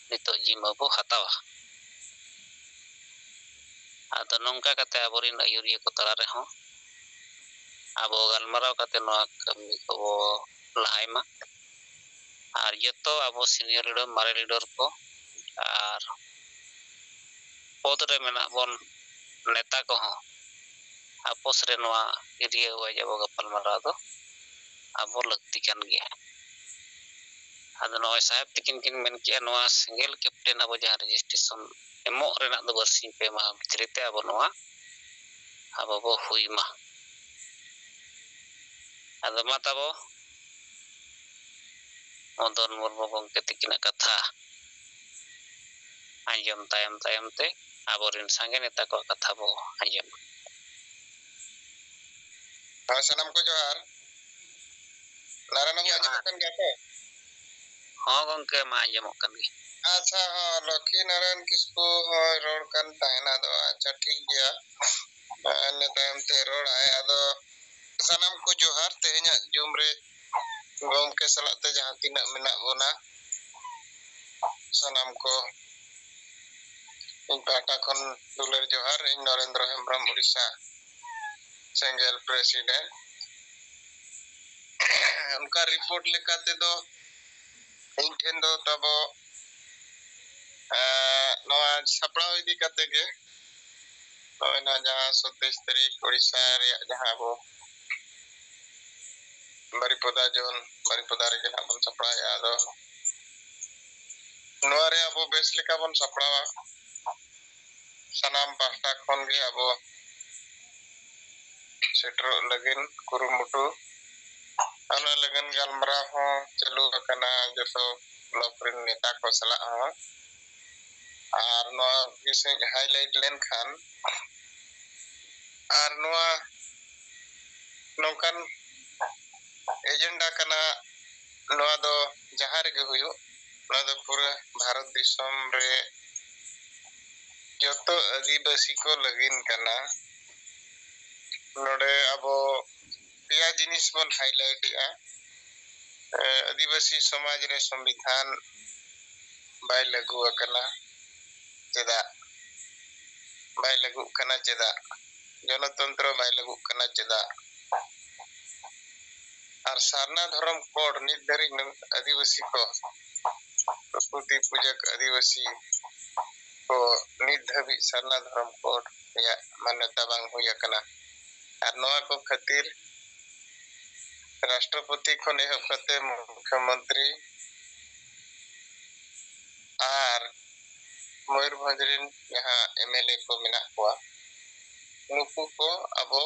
ᱱᱤᱛᱚᱜ ᱡᱤᱢᱟᱹ ᱵᱚ ᱦᱟᱛᱟᱣᱟ᱾ ᱟᱫᱚ ᱱᱚᱝᱠᱟ ᱠᱟᱛᱮ ᱟᱵᱚᱨᱮᱱ ᱟᱹᱭᱩᱨᱤᱭᱟᱹ ᱠᱚ ᱛᱟᱞᱟ ᱨᱮᱦᱚᱸ ᱟᱵᱚ ᱜᱟᱞᱢᱟᱨᱟᱣ ᱠᱟᱛᱮ ᱱᱚᱣᱟ ᱠᱟᱹᱢᱤ ᱠᱚᱵᱚ ᱞᱟᱦᱟᱭ ᱢᱟ᱾ ᱟᱨ ᱡᱚᱛᱚ ᱟᱵᱚ ᱥᱤᱱᱤᱭᱚᱨ ᱞᱤᱰᱟᱨ, ᱢᱟᱨᱮ ᱞᱤᱰᱟᱨ ᱠᱚ ᱟᱨ ᱯᱚᱫᱽ ᱨᱮ ᱢᱮᱱᱟᱜ ᱵᱚᱱ ᱱᱮᱛᱟ ᱠᱚᱦᱚᱸ ᱟᱯᱚᱥ ᱨᱮ ᱱᱚᱣᱟ ᱮᱨᱤᱭᱟ ᱣᱟᱭᱤᱡ ᱟᱵᱚ ᱜᱟᱯᱟᱞᱢᱟᱨᱟᱣ ᱫᱚ ᱟᱵᱚ ᱞᱟᱹᱠᱛᱤ ᱠᱟᱱ ᱜᱮᱭᱟ᱾ ᱟᱫᱚ ᱱᱚᱜᱼᱚᱭ ᱥᱟᱦᱮᱵᱽ ᱛᱤᱠᱤᱱ ᱠᱤᱱ ᱢᱮᱱ ᱠᱮᱜᱼᱟ, ᱱᱚᱣᱟ ᱥᱮᱸᱜᱮᱞ ᱠᱮᱯᱴᱮᱱ ᱟᱵᱚ ᱡᱟᱦᱟᱸ ᱨᱮᱡᱤᱥᱴᱨᱮᱥᱚᱱ ᱮᱢᱚᱜ ᱨᱮᱱᱟᱜ ᱫᱚ ᱵᱟᱨᱥᱤᱧ ᱯᱮ ᱢᱟᱦᱟ ᱵᱷᱤᱛᱨᱤ ᱛᱮ ᱟᱵᱚ ᱱᱚᱣᱟ ᱟᱵᱚ ᱵᱚ ᱦᱩᱭ ᱢᱟ᱾ ᱟᱫᱚ ᱢᱟ ᱛᱟᱵᱚ ᱢᱚᱫᱚᱱ ᱢᱩᱨᱢᱩ ᱜᱚᱢᱠᱮ ᱛᱤᱠᱤᱱᱟᱜ ᱠᱟᱛᱷᱟ ᱟᱸᱡᱚᱢ ᱛᱟᱭᱚᱢ ᱛᱟᱭᱚᱢ ᱛᱮ ᱟᱵᱚᱨᱮᱱ ᱥᱟᱸᱜᱮ ᱱᱮᱛᱟ ᱠᱚᱣᱟᱜ ᱠᱟᱛᱷᱟ ᱵᱚ ᱟᱸᱡᱚᱢᱟ᱾ ᱦᱳᱭ, ᱥᱟᱱᱟᱢ ᱠᱚ ᱡᱚᱦᱟᱨ᱾ ᱱᱟᱨᱟᱭᱚᱱ ᱵᱟᱵᱩ, ᱡᱚᱦᱟᱨ᱾ ᱟᱸᱡᱚᱢᱚᱜ ᱠᱟᱱ ᱜᱮᱭᱟ ᱛᱚ? ᱦᱚᱸ ᱜᱚᱢᱠᱮ, ᱢᱟ ᱟᱸᱡᱚᱢᱚᱜ ᱠᱟᱱ ᱜᱮ᱾ ᱟᱪᱪᱷᱟ, ᱦᱚᱸ, ᱞᱚᱠᱠᱷᱤ ᱱᱟᱨᱟᱭᱚᱱ ᱠᱤᱥᱠᱩ ᱦᱚᱸᱭ ᱨᱚᱲ ᱠᱟᱱ ᱛᱟᱦᱮᱱᱟ᱾ ᱟᱫᱚ ᱟᱪᱪᱷᱟ, ᱴᱷᱤᱠ ᱜᱮᱭᱟ, ᱤᱱᱟᱹ ᱛᱟᱭᱚᱢ ᱛᱮ ᱨᱚᱲᱟᱭ᱾ ᱟᱫᱚ ᱥᱟᱱᱟᱢ ᱠᱚ ᱡᱚᱦᱟᱨ᱾ ᱛᱮᱦᱮᱧᱟᱜ ᱡᱩᱢ ᱨᱮ ᱜᱚᱢᱠᱮ ᱥᱟᱞᱟᱜ ᱛᱮ ᱡᱟᱦᱟᱸ ᱛᱤᱱᱟᱹᱜ ᱢᱮᱱᱟᱜ ᱵᱚᱱᱟ, ᱥᱟᱱᱟᱢ ᱠᱚ ᱤᱧ ᱯᱟᱦᱴᱟ ᱠᱷᱚᱱ ᱫᱩᱞᱟᱹᱲ ᱡᱚᱦᱟᱨ᱾ ᱤᱧ ᱱᱚᱨᱮᱱᱫᱨᱚ ᱦᱮᱢᱵᱨᱚᱢ, ᱩᱲᱤᱥᱥᱟ ᱥᱮᱸᱜᱮᱞ ᱯᱨᱮᱥᱤᱰᱮᱱᱴ᱾ ᱚᱱᱠᱟ ᱨᱤᱯᱳᱨᱴ ᱞᱮᱠᱟ ᱛᱮᱫᱚ ᱤᱧ ᱴᱷᱮᱱ ᱫᱚ ᱛᱟᱵᱚ, ᱮᱸ, ᱱᱚᱣᱟ ᱥᱟᱯᱲᱟᱣ ᱤᱫᱤ ᱠᱟᱛᱮ ᱜᱮ, ᱱᱚᱜᱼᱚᱭ ᱱᱟᱦᱟᱜ ᱡᱟᱦᱟᱸ ᱥᱟᱛᱟᱥ ᱛᱟᱹᱨᱤᱠᱷ ᱳᱰᱤᱥᱟ ᱨᱮᱭᱟᱜ ᱡᱟᱦᱟᱸ ᱟᱵᱚ ᱵᱟᱨᱤᱯᱚᱫᱟ ᱡᱳᱱ, ᱵᱟᱨᱤᱯᱚᱫᱟ ᱨᱮᱜᱮ ᱱᱟᱦᱟᱜ ᱵᱚᱱ ᱥᱟᱯᱲᱟᱣᱮᱫᱼᱟ᱾ ᱟᱫᱚ ᱱᱚᱣᱟ ᱨᱮ ᱟᱵᱚ ᱵᱮᱥ ᱞᱮᱠᱟ ᱵᱚᱱ ᱥᱟᱯᱲᱟᱣᱟ᱾ ᱥᱟᱱᱟᱢ ᱯᱟᱦᱴᱟ ᱠᱷᱚᱱ ᱜᱮ ᱟᱵᱚ ᱥᱮᱴᱮᱨᱚᱜ ᱞᱟᱹᱜᱤᱫ ᱠᱩᱨᱩᱢᱩᱴᱩ᱾ ᱚᱱᱟ ᱞᱟᱹᱜᱤᱫ ᱜᱟᱞᱢᱟᱨᱟᱣ ᱦᱚᱸ ᱪᱟᱹᱞᱩ ᱟᱠᱟᱱᱟ ᱡᱚᱛᱚ ᱵᱞᱚᱠ ᱨᱮᱱ ᱱᱮᱛᱟ ᱠᱚ ᱥᱟᱞᱟᱜ ᱦᱚᱸ᱾ ᱟᱨ ᱱᱚᱣᱟ ᱵᱤᱥᱚᱭ highlight ᱞᱮᱱᱠᱷᱟᱱ, ᱟᱨ ᱱᱚᱣᱟ ᱱᱚᱝᱠᱟᱱ ᱮᱡᱮᱱᱰᱟ ᱠᱟᱱᱟ, ᱱᱚᱣᱟ ᱫᱚ ᱡᱟᱦᱟᱸ ᱨᱮᱜᱮ ᱦᱩᱭᱩᱜ, ᱱᱚᱣᱟ ᱫᱚ ᱯᱩᱨᱟᱹ ᱵᱷᱟᱨᱚᱛ ᱫᱤᱥᱚᱢ ᱨᱮ ᱡᱚᱛᱚ ᱟᱹᱫᱤᱵᱟᱹᱥᱤ ᱠᱚ ᱞᱟᱹᱜᱤᱫ ᱠᱟᱱᱟ᱾ ᱱᱚᱰᱮ ᱟᱵᱚ ᱯᱮᱭᱟ ᱡᱤᱱᱤᱥ ᱵᱚᱱ highlight ᱮᱜᱼᱟ᱾ ᱮ, ᱟᱹᱫᱤᱵᱟᱹᱥᱤ ᱥᱚᱢᱟᱡᱽ ᱨᱮ ᱥᱚᱝᱵᱤᱫᱷᱟᱱ ᱵᱟᱭ ᱞᱟᱹᱜᱩ ᱟᱠᱟᱱᱟ ᱪᱮᱫᱟᱜ? ᱵᱟᱭ ᱞᱟᱹᱜᱩᱜ ᱠᱟᱱᱟ ᱪᱮᱫᱟᱜ? ᱜᱚᱱᱚᱛᱚᱱᱛᱨᱚ ᱵᱟᱭ ᱞᱟᱹᱜᱩᱜ ᱠᱟᱱᱟ ᱪᱮᱫᱟᱜ? ᱟᱨ ᱥᱟᱨᱱᱟ ᱫᱷᱚᱨᱚᱢ ᱠᱳᱰ ᱱᱤᱛ ᱫᱷᱟᱹᱨᱤᱡ ᱱᱩ-, ᱟᱹᱫᱤᱵᱟᱹᱥᱤ ᱠᱚ, ᱯᱨᱚᱠᱨᱤᱛᱤ ᱯᱩᱡᱟᱹ ᱟᱹᱫᱤᱵᱟᱹᱥᱤ ᱠᱚ ᱱᱤᱛ ᱫᱷᱟᱹᱵᱤᱡ ᱥᱟᱨᱱᱟ ᱫᱷᱚᱨᱚᱢ ᱠᱳᱰ ᱨᱮᱭᱟᱜ ᱢᱟᱱᱭᱚᱛᱟ ᱵᱟᱝ ᱦᱩᱭ ᱟᱠᱟᱱᱟ᱾ ᱟᱨ ᱱᱚᱣᱟ ᱠᱚ ᱠᱷᱟᱹᱛᱤᱨ ᱨᱟᱥᱴᱨᱚᱯᱚᱛᱤ ᱠᱷᱚᱱ ᱮᱦᱚᱵ ᱠᱟᱛᱮ ᱢᱩᱠᱷᱭᱚᱢᱚᱱᱛᱨᱤ, ᱢᱚᱭᱩᱨᱵᱷᱚᱸᱡᱽ ᱨᱮᱱ ᱡᱟᱦᱟᱸ ᱮᱢ ᱮᱞ ᱮ ᱠᱚ ᱢᱮᱱᱟᱜ ᱠᱚᱣᱟ, ᱱᱩᱠᱩ ᱠᱚ ᱟᱵᱚ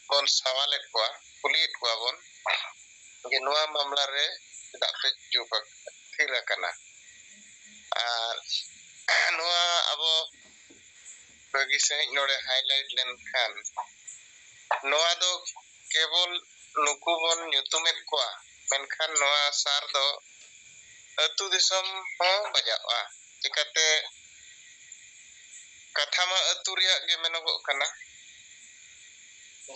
ᱵᱚᱱ ᱥᱟᱣᱟᱞᱮᱫ ᱠᱚᱣᱟ, ᱠᱩᱞᱤᱭᱮᱫ ᱠᱚᱣᱟ ᱵᱚᱱ ᱡᱮ ᱱᱚᱣᱟ ᱢᱟᱢᱞᱟ ᱨᱮ ᱪᱮᱫᱟᱜ ᱯᱮ ᱪᱩᱯ ᱟᱠ-, ᱛᱷᱤᱨ ᱟᱠᱟᱱᱟ? ᱟᱨ ᱱᱚᱣᱟ ᱟᱵᱚ ᱵᱷᱟᱹᱜᱤ ᱥᱟᱺᱦᱤᱡ ᱱᱚᱰᱮ highlight ᱞᱮᱱᱠᱷᱟᱱ, ᱱᱚᱣᱟ ᱫᱚ ᱠᱮᱵᱚᱞ ᱱᱩᱠᱩ ᱵᱚᱱ ᱧᱩᱛᱩᱢᱮᱫ ᱠᱚᱣᱟ, ᱢᱮᱱᱠᱷᱟᱱ ᱱᱚᱣᱟ ᱥᱟᱨ ᱫᱚ ᱟᱹᱛᱩ ᱫᱤᱥᱚᱢ ᱦᱚᱸ ᱵᱟᱡᱟᱜᱼᱟ᱾ ᱪᱤᱠᱟᱹᱛᱮ? ᱠᱟᱛᱷᱟ ᱢᱟ ᱟᱹᱛᱩ ᱨᱮᱭᱟᱜ ᱜᱮ ᱢᱮᱱᱚᱜᱚᱜ ᱠᱟᱱᱟ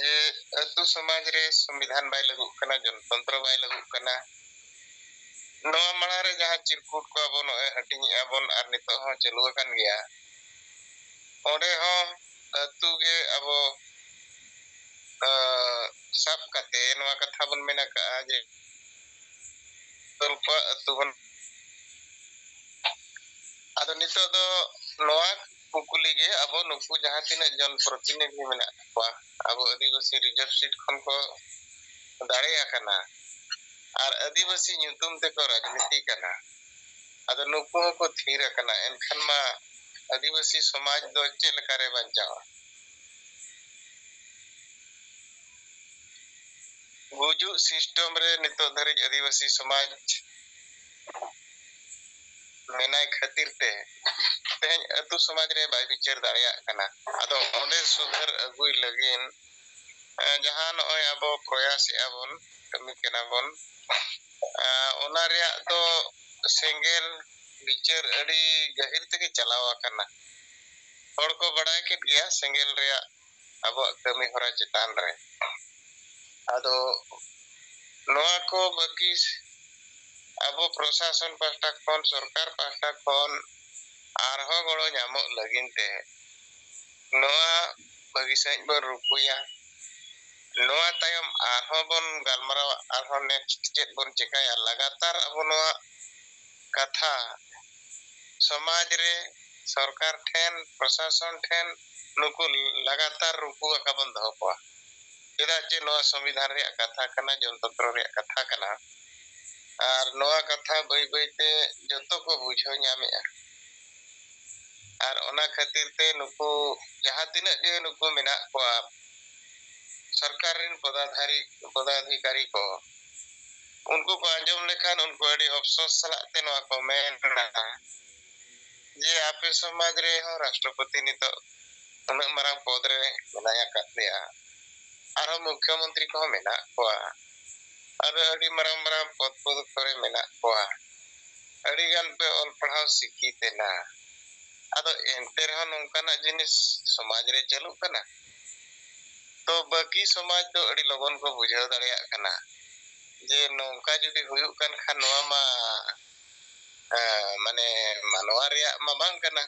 ᱡᱮ ᱟᱹᱛᱩ ᱥᱚᱢᱟᱡᱽ ᱨᱮ ᱥᱚᱝᱵᱤᱫᱷᱟᱱ ᱵᱟᱭ ᱞᱟᱹᱜᱩᱜ ᱠᱟᱱᱟ, ᱡᱚᱱᱛᱚᱱᱛᱨᱚ ᱵᱟᱭ ᱞᱟᱹᱜᱩᱜ ᱠᱟᱱᱟ᱾ ᱱᱚᱣᱟ ᱢᱟᱲᱟᱝ ᱨᱮ ᱡᱟᱦᱟᱸ ᱪᱤᱨᱠᱩᱴ ᱠᱚ ᱟᱵᱚ ᱱᱚᱜᱼᱚᱭ ᱦᱟᱹᱴᱤᱧᱮᱜᱼᱟ ᱵᱚᱱ ᱟᱨ ᱱᱤᱛᱚᱜ ᱦᱚᱸ ᱪᱟᱹᱞᱩ ᱟᱠᱟᱱ ᱜᱮᱭᱟ, ᱚᱸᱰᱮ ᱦᱚᱸ ᱟᱹᱛᱩ ᱜᱮ ᱟᱵᱚ, ᱟᱸ, ᱥᱟᱵ ᱠᱟᱛᱮ ᱱᱚᱣᱟ ᱠᱟᱛᱷᱟ ᱵᱚᱱ ᱢᱮᱱ ᱟᱠᱟᱜᱼᱟ ᱡᱮ ᱛᱚᱞᱯᱟ ᱟᱹᱛᱩ ᱵᱚᱱ᱾ ᱟᱫᱚ ᱱᱤᱛᱚᱜ ᱫᱚ ᱱᱚᱣᱟ ᱠᱩᱠᱞᱤ ᱜᱮ, ᱟᱵᱚ ᱱᱩᱠᱩ ᱡᱟᱦᱟᱸ ᱛᱤᱱᱟᱹᱜ ᱡᱚᱱ ᱯᱨᱚᱛᱤᱱᱤᱫᱷᱤ ᱢᱮᱱᱟᱜ ᱠᱚᱣᱟ, ᱟᱵᱚ ᱟᱹᱫᱤᱵᱟᱹᱥᱤ reserve seat ᱠᱷᱚᱱ ᱠᱚ ᱫᱟᱲᱮ ᱟᱠᱟᱱᱟ ᱟᱨ ᱟᱹᱫᱤᱵᱟᱹᱥᱤ ᱧᱩᱛᱩᱢ ᱛᱮᱠᱚ ᱨᱟᱡᱽᱱᱤᱛᱤ ᱠᱟᱱᱟ, ᱟᱫᱚ ᱱᱩᱠᱩ ᱦᱚᱸᱠᱚ ᱛᱷᱤᱨ ᱟᱠᱟᱱᱟ, ᱮᱱᱠᱷᱟᱱ ᱢᱟ ᱟᱹᱫᱤᱵᱟᱹᱥᱤ ᱥᱚᱢᱟᱡᱽ ᱫᱚ ᱪᱮᱫ ᱞᱮᱠᱟᱨᱮ ᱵᱟᱧᱪᱟᱣᱟ? ᱜᱩᱡᱩᱜ system ᱨᱮ ᱱᱤᱛᱚᱜ ᱫᱷᱟᱹᱨᱤᱡ ᱟᱹᱫᱤᱵᱟᱹᱥᱤ ᱥᱚᱢᱟᱡᱽ ᱢᱮᱱᱟᱭ ᱠᱷᱟᱹᱛᱤᱨ ᱛᱮ ᱛᱮᱦᱮᱧ ᱟᱹᱛᱩ ᱥᱚᱢᱟᱡᱽ ᱨᱮ ᱵᱟᱭ ᱵᱤᱪᱟᱹᱨ ᱫᱟᱲᱮᱭᱟᱜ ᱠᱟᱱᱟ᱾ ᱟᱫᱚ ᱚᱸᱰᱮ ᱥᱩᱫᱷᱟᱹᱨ ᱟᱹᱜᱩᱭ ᱞᱟᱹᱜᱤᱫ, ᱮ, ᱡᱟᱦᱟᱸ ᱱᱚᱜᱼᱚᱭ ᱟᱵᱚ ᱯᱨᱚᱭᱟᱥᱮᱜᱼᱟ ᱵᱚᱱ, ᱠᱟᱹᱢᱤ ᱠᱟᱱᱟ ᱵᱚᱱ, ᱮ, ᱚᱱᱟ ᱨᱮᱭᱟᱜ ᱫᱚ ᱥᱮᱸᱜᱮᱞ ᱵᱤᱪᱟᱹᱨ ᱟᱹᱰᱤ ᱜᱟᱹᱦᱤᱨ ᱛᱮᱜᱮ ᱪᱟᱞᱟᱣ ᱟᱠᱟᱱᱟ᱾ ᱦᱚᱲ ᱠᱚ ᱵᱟᱲᱟᱭ ᱠᱮᱫ ᱜᱮᱭᱟ ᱥᱮᱸᱜᱮᱞ ᱨᱮᱭᱟᱜ ᱟᱵᱚᱣᱟᱜ ᱠᱟᱹᱢᱤ ᱦᱚᱨᱟ ᱪᱮᱛᱟᱱ ᱨᱮ᱾ ᱟᱫᱚ ᱱᱚᱣᱟ ᱠᱚ ᱵᱟᱹᱠᱤ ᱟᱵᱚ ᱯᱨᱚᱥᱟᱥᱚᱱ ᱯᱟᱦᱴᱟ ᱠᱷᱚᱱ, ᱥᱚᱨᱠᱟᱨ ᱯᱟᱦᱴᱟ ᱠᱷᱚᱱ ᱟᱨᱦᱚᱸ ᱜᱚᱲᱚ ᱧᱟᱢᱚᱜ ᱞᱟᱹᱜᱤᱫ ᱛᱮ ᱱᱚᱣᱟ ᱵᱷᱟᱹᱜᱤ ᱥᱟᱺᱦᱤᱡ ᱵᱚᱱ ᱨᱩᱠᱩᱭᱟ᱾ ᱱᱚᱣᱟ ᱛᱟᱭᱚᱢ ᱟᱨᱦᱚᱸ ᱵᱚᱱ ᱜᱟᱞᱢᱟᱨᱟᱣᱟ, ᱟᱨᱦᱚᱸ next ᱪᱮᱫ ᱵᱚᱱ ᱪᱮᱠᱟᱭᱟ᱾ ᱞᱟᱜᱟᱛᱟᱨ ᱟᱵᱚ ᱱᱚᱣᱟ ᱠᱟᱛᱷᱟ ᱥᱚᱢᱟᱡᱽ ᱨᱮ, ᱥᱚᱨᱠᱟᱨ ᱴᱷᱮᱱ, ᱯᱨᱚᱥᱟᱥᱚᱱ ᱴᱷᱮᱱ ᱱᱩᱠᱩ ᱞᱟᱜᱟᱛᱟᱨ ᱨᱩᱠᱩ ᱟᱠᱟ ᱵᱚᱱ ᱫᱚᱦᱚ ᱠᱚᱣᱟ᱾ ᱪᱮᱫᱟᱜ ᱡᱮ ᱱᱚᱣᱟ ᱥᱚᱝᱵᱤᱫᱷᱟᱱ ᱨᱮᱭᱟᱜ ᱠᱟᱛᱷᱟ ᱠᱟᱱᱟ, ᱡᱚᱱᱛᱚᱱᱛᱨᱚ ᱨᱮᱭᱟᱜ ᱠᱟᱛᱷᱟ ᱠᱟᱱᱟ᱾ ᱟᱨ ᱱᱚᱣᱟ ᱠᱟᱛᱷᱟ ᱵᱟᱹᱭ ᱵᱟᱹᱭᱛᱮ ᱡᱚᱛᱚ ᱠᱚ ᱵᱩᱡᱷᱟᱹᱣ ᱧᱟᱢᱮᱜᱼᱟ᱾ ᱟᱨ ᱚᱱᱟ ᱠᱷᱟᱹᱛᱤᱨ ᱛᱮ ᱱᱩᱠᱩ ᱡᱟᱦᱟᱸ ᱛᱤᱱᱟᱹᱜ ᱜᱮ ᱱᱩᱠᱩ ᱢᱮᱱᱟᱜ ᱠᱚᱣᱟ, ᱥᱚᱨᱠᱟᱨ ᱨᱮᱱ ᱯᱚᱫᱟᱫᱷᱟᱨᱤ-, ᱯᱚᱫᱟᱫᱷᱤᱠᱟᱨᱤ ᱠᱚ, ᱩᱱᱠᱩ ᱠᱚ ᱟᱸᱡᱚᱢ ᱞᱮᱠᱷᱟᱱ ᱩᱱᱠᱩ ᱟᱹᱰᱤ ᱚᱯᱥᱳᱥ ᱥᱟᱞᱟᱜ ᱛᱮ ᱱᱚᱣᱟ ᱠᱚ ᱢᱮᱱᱟ ᱡᱮ ᱟᱯᱮ ᱥᱚᱢᱟᱡᱽ ᱨᱮᱦᱚᱸ ᱨᱟᱥᱴᱨᱚᱯᱚᱛᱤ ᱱᱤᱛᱚᱜ ᱩᱱᱟᱹᱜ ᱢᱟᱨᱟᱝ ᱯᱚᱫᱽ ᱨᱮ ᱢᱮᱱᱟᱭ ᱟᱠᱟᱫ ᱯᱮᱭᱟ, ᱟᱨᱦᱚᱸ ᱢᱩᱠᱷᱭᱚᱢᱚᱱᱛᱨᱤ ᱠᱚᱦᱚᱸ ᱢᱮᱱᱟᱜ ᱠᱚᱣᱟ, ᱟᱨ ᱟᱹᱰᱤ ᱢᱟᱨᱟᱝ ᱢᱟᱨᱟᱝ ᱯᱚᱫᱽ ᱯᱚᱫᱽ ᱠᱚᱨᱮ ᱢᱮᱱᱟᱜ ᱠᱚᱣᱟ, ᱟᱹᱰᱤ ᱜᱟᱱ ᱯᱮ ᱚᱞ ᱯᱟᱲᱦᱟᱣ ᱥᱤᱠᱠᱷᱤᱛ ᱮᱱᱟ, ᱟᱫᱚ ᱮᱱᱛᱮ ᱨᱮᱦᱚᱸ ᱱᱚᱝᱠᱟᱱᱟᱜ ᱡᱤᱱᱤᱥ ᱥᱚᱢᱟᱡᱽ ᱨᱮ ᱪᱟᱹᱞᱩᱜ ᱠᱟᱱᱟ᱾ ᱛᱚ ᱵᱟᱹᱠᱤ ᱥᱚᱢᱟᱡᱽ ᱫᱚ ᱟᱹᱰᱤ ᱞᱚᱜᱚᱱ ᱠᱚ ᱵᱩᱡᱷᱟᱹᱣ ᱫᱟᱲᱮᱭᱟᱜ ᱠᱟᱱᱟ ᱡᱮ ᱱᱚᱝᱠᱟ ᱡᱩᱫᱤ ᱦᱩᱭᱩᱜ ᱠᱟᱱ ᱠᱷᱟᱱ ᱱᱚᱣᱟ ᱢᱟ, ᱮᱸ, ᱢᱟᱱᱮ ᱢᱟᱱᱣᱟ ᱨᱮᱭᱟᱜ ᱢᱟ ᱵᱟᱝ ᱠᱟᱱᱟ᱾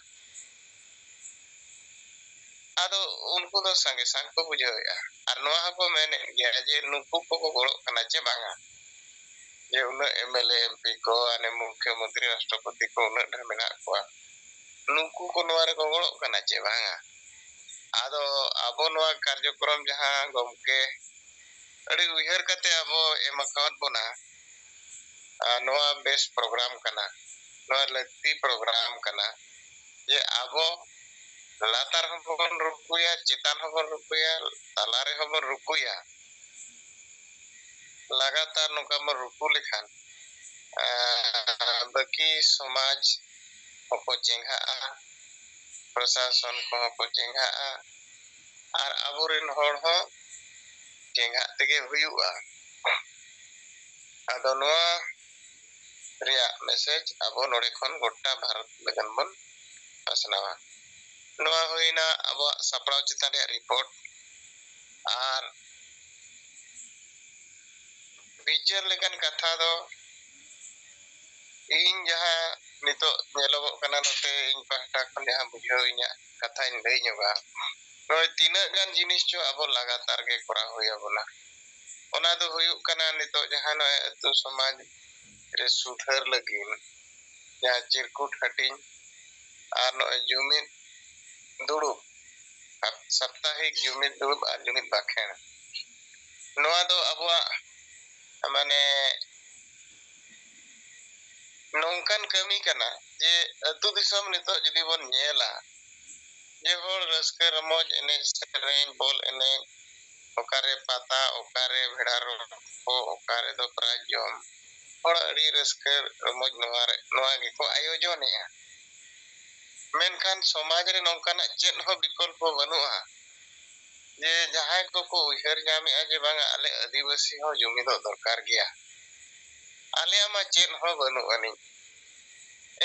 ᱟᱫᱚ ᱩᱱᱠᱩ ᱫᱚ ᱥᱟᱸᱜᱮ ᱥᱟᱝ ᱠᱚ ᱵᱩᱡᱷᱟᱹᱣᱮᱫᱼᱟ᱾ ᱟᱨ ᱱᱚᱣᱟ ᱦᱚᱸᱠᱚ ᱢᱮᱱᱮᱫ ᱜᱮᱭᱟ ᱡᱮ ᱱᱩᱠᱩ ᱠᱚᱠᱚ ᱜᱚᱲᱚᱜ ᱠᱟᱱᱟ ᱪᱮ ᱵᱟᱝᱟ, ᱡᱮ ᱩᱱᱟᱹᱜ ᱮᱢ ᱮᱞ ᱮ, ᱮᱢ ᱯᱤ ᱠᱚ, ᱟᱨ ᱢᱩᱠᱷᱭᱚᱢᱚᱱᱛᱨᱤ, ᱨᱟᱥᱴᱨᱚᱯᱚᱛᱤ ᱠᱚ ᱩᱱᱟᱹᱜ ᱰᱷᱮᱨ ᱢᱮᱱᱟᱜ ᱠᱚᱣᱟ, ᱱᱩᱠᱩ ᱠᱚ ᱱᱚᱣᱟ ᱨᱮᱠᱚ ᱜᱚᱲᱚᱜ ᱠᱟᱱᱟ ᱪᱮ ᱵᱟᱝᱟ? ᱟᱫᱚ ᱟᱵᱚ ᱱᱚᱣᱟ ᱠᱟᱨᱡᱚᱠᱨᱚᱢ ᱡᱟᱦᱟᱸ ᱜᱚᱢᱠᱮ ᱟᱹᱰᱤ ᱩᱭᱦᱟᱹᱨ ᱠᱟᱛᱮ ᱟᱵᱚ ᱮᱢ ᱟᱠᱟᱣᱟᱫ ᱵᱚᱱᱟ, ᱟᱨ ᱱᱚᱣᱟ ᱵᱮᱥ ᱯᱨᱳᱜᱨᱟᱢ ᱠᱟᱱᱟ, ᱱᱚᱣᱟ ᱞᱟᱹᱠᱛᱤ ᱯᱨᱳᱜᱨᱟᱢ ᱠᱟᱱᱟ, ᱡᱮ ᱟᱵᱚ ᱞᱟᱛᱟᱨ ᱦᱚᱸᱵᱚᱱ ᱨᱩᱠᱩᱭᱟ, ᱪᱮᱛᱟᱱ ᱦᱚᱸᱵᱚᱱ ᱨᱩᱠᱩᱭᱟ, ᱛᱟᱞᱟ ᱨᱮᱦᱚᱸ ᱵᱚᱱ ᱨᱩᱠᱩᱭᱟ᱾ ᱞᱟᱜᱟᱛᱟᱨ ᱱᱚᱝᱠᱟ ᱵᱚᱱ ᱨᱩᱠᱩ ᱞᱮᱠᱷᱟᱱ, ᱟᱨ ᱵᱟᱹᱠᱤ ᱥᱚᱢᱟᱡᱽ ᱦᱚᱸᱠᱚ ᱪᱮᱸᱜᱷᱟᱜᱼᱟ, ᱯᱨᱚᱥᱟᱥᱚᱱ ᱠᱚᱦᱚᱸ ᱠᱚ ᱪᱮᱸᱜᱷᱟᱜᱼᱟ, ᱟᱨ ᱟᱵᱚᱨᱮᱱ ᱦᱚᱲ ᱦᱚᱸ ᱪᱮᱸᱜᱷᱟᱜ ᱛᱮᱜᱮ ᱦᱩᱭᱩᱜᱼᱟ᱾ ᱟᱫᱚ ᱱᱚᱣᱟ ᱨᱮᱭᱟᱜ ᱢᱮᱥᱮᱡᱽ ᱟᱵᱚ ᱱᱚᱰᱮ ᱠᱷᱚᱱ ᱜᱚᱴᱟ ᱵᱷᱟᱨᱚᱛ ᱞᱟᱹᱜᱤᱫ ᱵᱚᱱ ᱯᱟᱥᱱᱟᱣᱟ᱾ ᱱᱚᱣᱟ ᱦᱩᱭᱱᱟ ᱟᱵᱚᱣᱟᱜ ᱥᱟᱯᱲᱟᱣ ᱪᱮᱛᱟᱱ ᱨᱮᱭᱟᱜ ᱨᱤᱯᱳᱨᱴ᱾ ᱟᱨ ᱵᱤᱪᱟᱹᱨ ᱞᱮᱠᱟᱱ ᱠᱟᱛᱷᱟ ᱫᱚ ᱤᱧ ᱡᱟᱦᱟᱸ ᱱᱤᱛᱚᱜ ᱧᱮᱞᱚᱜᱚᱜ ᱠᱟᱱᱟ, ᱱᱚᱛᱮ ᱤᱧ ᱯᱟᱦᱴᱟ ᱠᱷᱚᱱ ᱡᱟᱦᱟᱸ ᱵᱩᱡᱷᱟᱹᱣ ᱤᱧᱟᱹᱜ ᱠᱟᱛᱷᱟᱧ ᱞᱟᱹᱭ ᱧᱚᱜᱟ, ᱱᱚᱜᱼᱚᱭ ᱛᱤᱱᱟᱹᱜ ᱜᱟᱱ ᱡᱤᱱᱤᱥ ᱪᱚ ᱟᱵᱚ ᱞᱟᱜᱟᱛᱟᱨ ᱜᱮ ᱠᱚᱨᱟᱣ ᱦᱩᱭ ᱟᱵᱚᱱᱟ᱾ ᱚᱱᱟ ᱫᱚ ᱦᱩᱭᱩᱜ ᱠᱟᱱᱟ ᱱᱤᱛᱚᱜ ᱡᱟᱦᱟᱸ ᱱᱚᱜᱼᱚᱭ ᱟᱹᱛᱩ ᱥᱚᱢᱟᱡᱽ ᱨᱮ ᱥᱩᱫᱷᱟᱹᱨ ᱞᱟᱹᱜᱤᱫ ᱡᱟᱦᱟᱸ ᱪᱤᱨᱠᱩᱴ ᱦᱟᱹᱴᱤᱧ ᱟᱨ ᱱᱚᱜᱼᱚᱭ ᱡᱩᱢᱤᱫ ᱫᱩᱲᱩᱵ, ᱥᱟᱯᱛᱟᱦᱤᱠ ᱡᱩᱢᱤᱫ ᱫᱩᱲᱩᱵ ᱟᱨ ᱡᱩᱢᱤᱫ ᱵᱟᱠᱷᱮᱬ, ᱱᱚᱣᱟ ᱫᱚ ᱟᱵᱚᱣᱟᱜ ᱢᱟᱱᱮ ᱱᱚᱝᱠᱟᱱ ᱠᱟᱹᱢᱤ ᱠᱟᱱᱟ ᱡᱮ ᱟᱹᱛᱩ ᱫᱤᱥᱚᱢ ᱱᱤᱛᱚᱜ ᱡᱩᱫᱤ ᱵᱚᱱ ᱧᱮᱞᱟ, ᱡᱮ ᱦᱚᱲ ᱨᱟᱹᱥᱠᱟᱹ ᱨᱚᱢᱚᱡᱽ, ᱮᱱᱮᱡ ᱥᱮᱨᱮᱧ, ᱵᱚᱞ ᱮᱱᱮᱡ, ᱚᱠᱟᱨᱮ ᱯᱟᱛᱟ, ᱚᱠᱟᱨᱮ ᱵᱷᱮᱲᱟ ᱨᱚᱲ ᱠᱚ, ᱚᱠᱟᱨᱮ ᱫᱚ ᱯᱨᱟᱭᱤᱡᱽ ᱡᱚᱢ, ᱦᱚᱲ ᱟᱹᱰᱤ ᱨᱟᱹᱥᱠᱟᱹ ᱨᱚᱢᱚᱡᱽ ᱱᱚᱣᱟ ᱨᱮ, ᱱᱚᱣᱟ ᱜᱮᱠᱚ ᱟᱭᱳᱡᱚᱱᱮᱜᱼᱟ᱾ ᱢᱮᱱᱠᱷᱟᱱ ᱥᱚᱢᱟᱡᱽ ᱨᱮ ᱱᱚᱝᱠᱟᱱᱟᱜ ᱪᱮᱫ ᱦᱚᱸ ᱵᱤᱠᱚᱞᱯᱚ ᱵᱟᱹᱱᱩᱜᱼᱟ ᱡᱮ ᱡᱟᱦᱟᱸᱭ ᱠᱚᱠᱚ ᱩᱭᱦᱟᱹᱨ ᱧᱟᱢᱮᱜᱼᱟ ᱡᱮ ᱵᱟᱝᱟ, ᱟᱞᱮ ᱟᱹᱫᱤᱵᱟᱹᱥᱤ ᱦᱚᱸ ᱡᱩᱢᱤᱫᱚᱜ ᱫᱚᱨᱠᱟᱨ ᱜᱮᱭᱟ, ᱟᱞᱮᱭᱟᱜ ᱢᱟ ᱪᱮᱫ ᱦᱚᱸ ᱵᱟᱹᱱᱩᱜ ᱟᱹᱱᱤᱡ᱾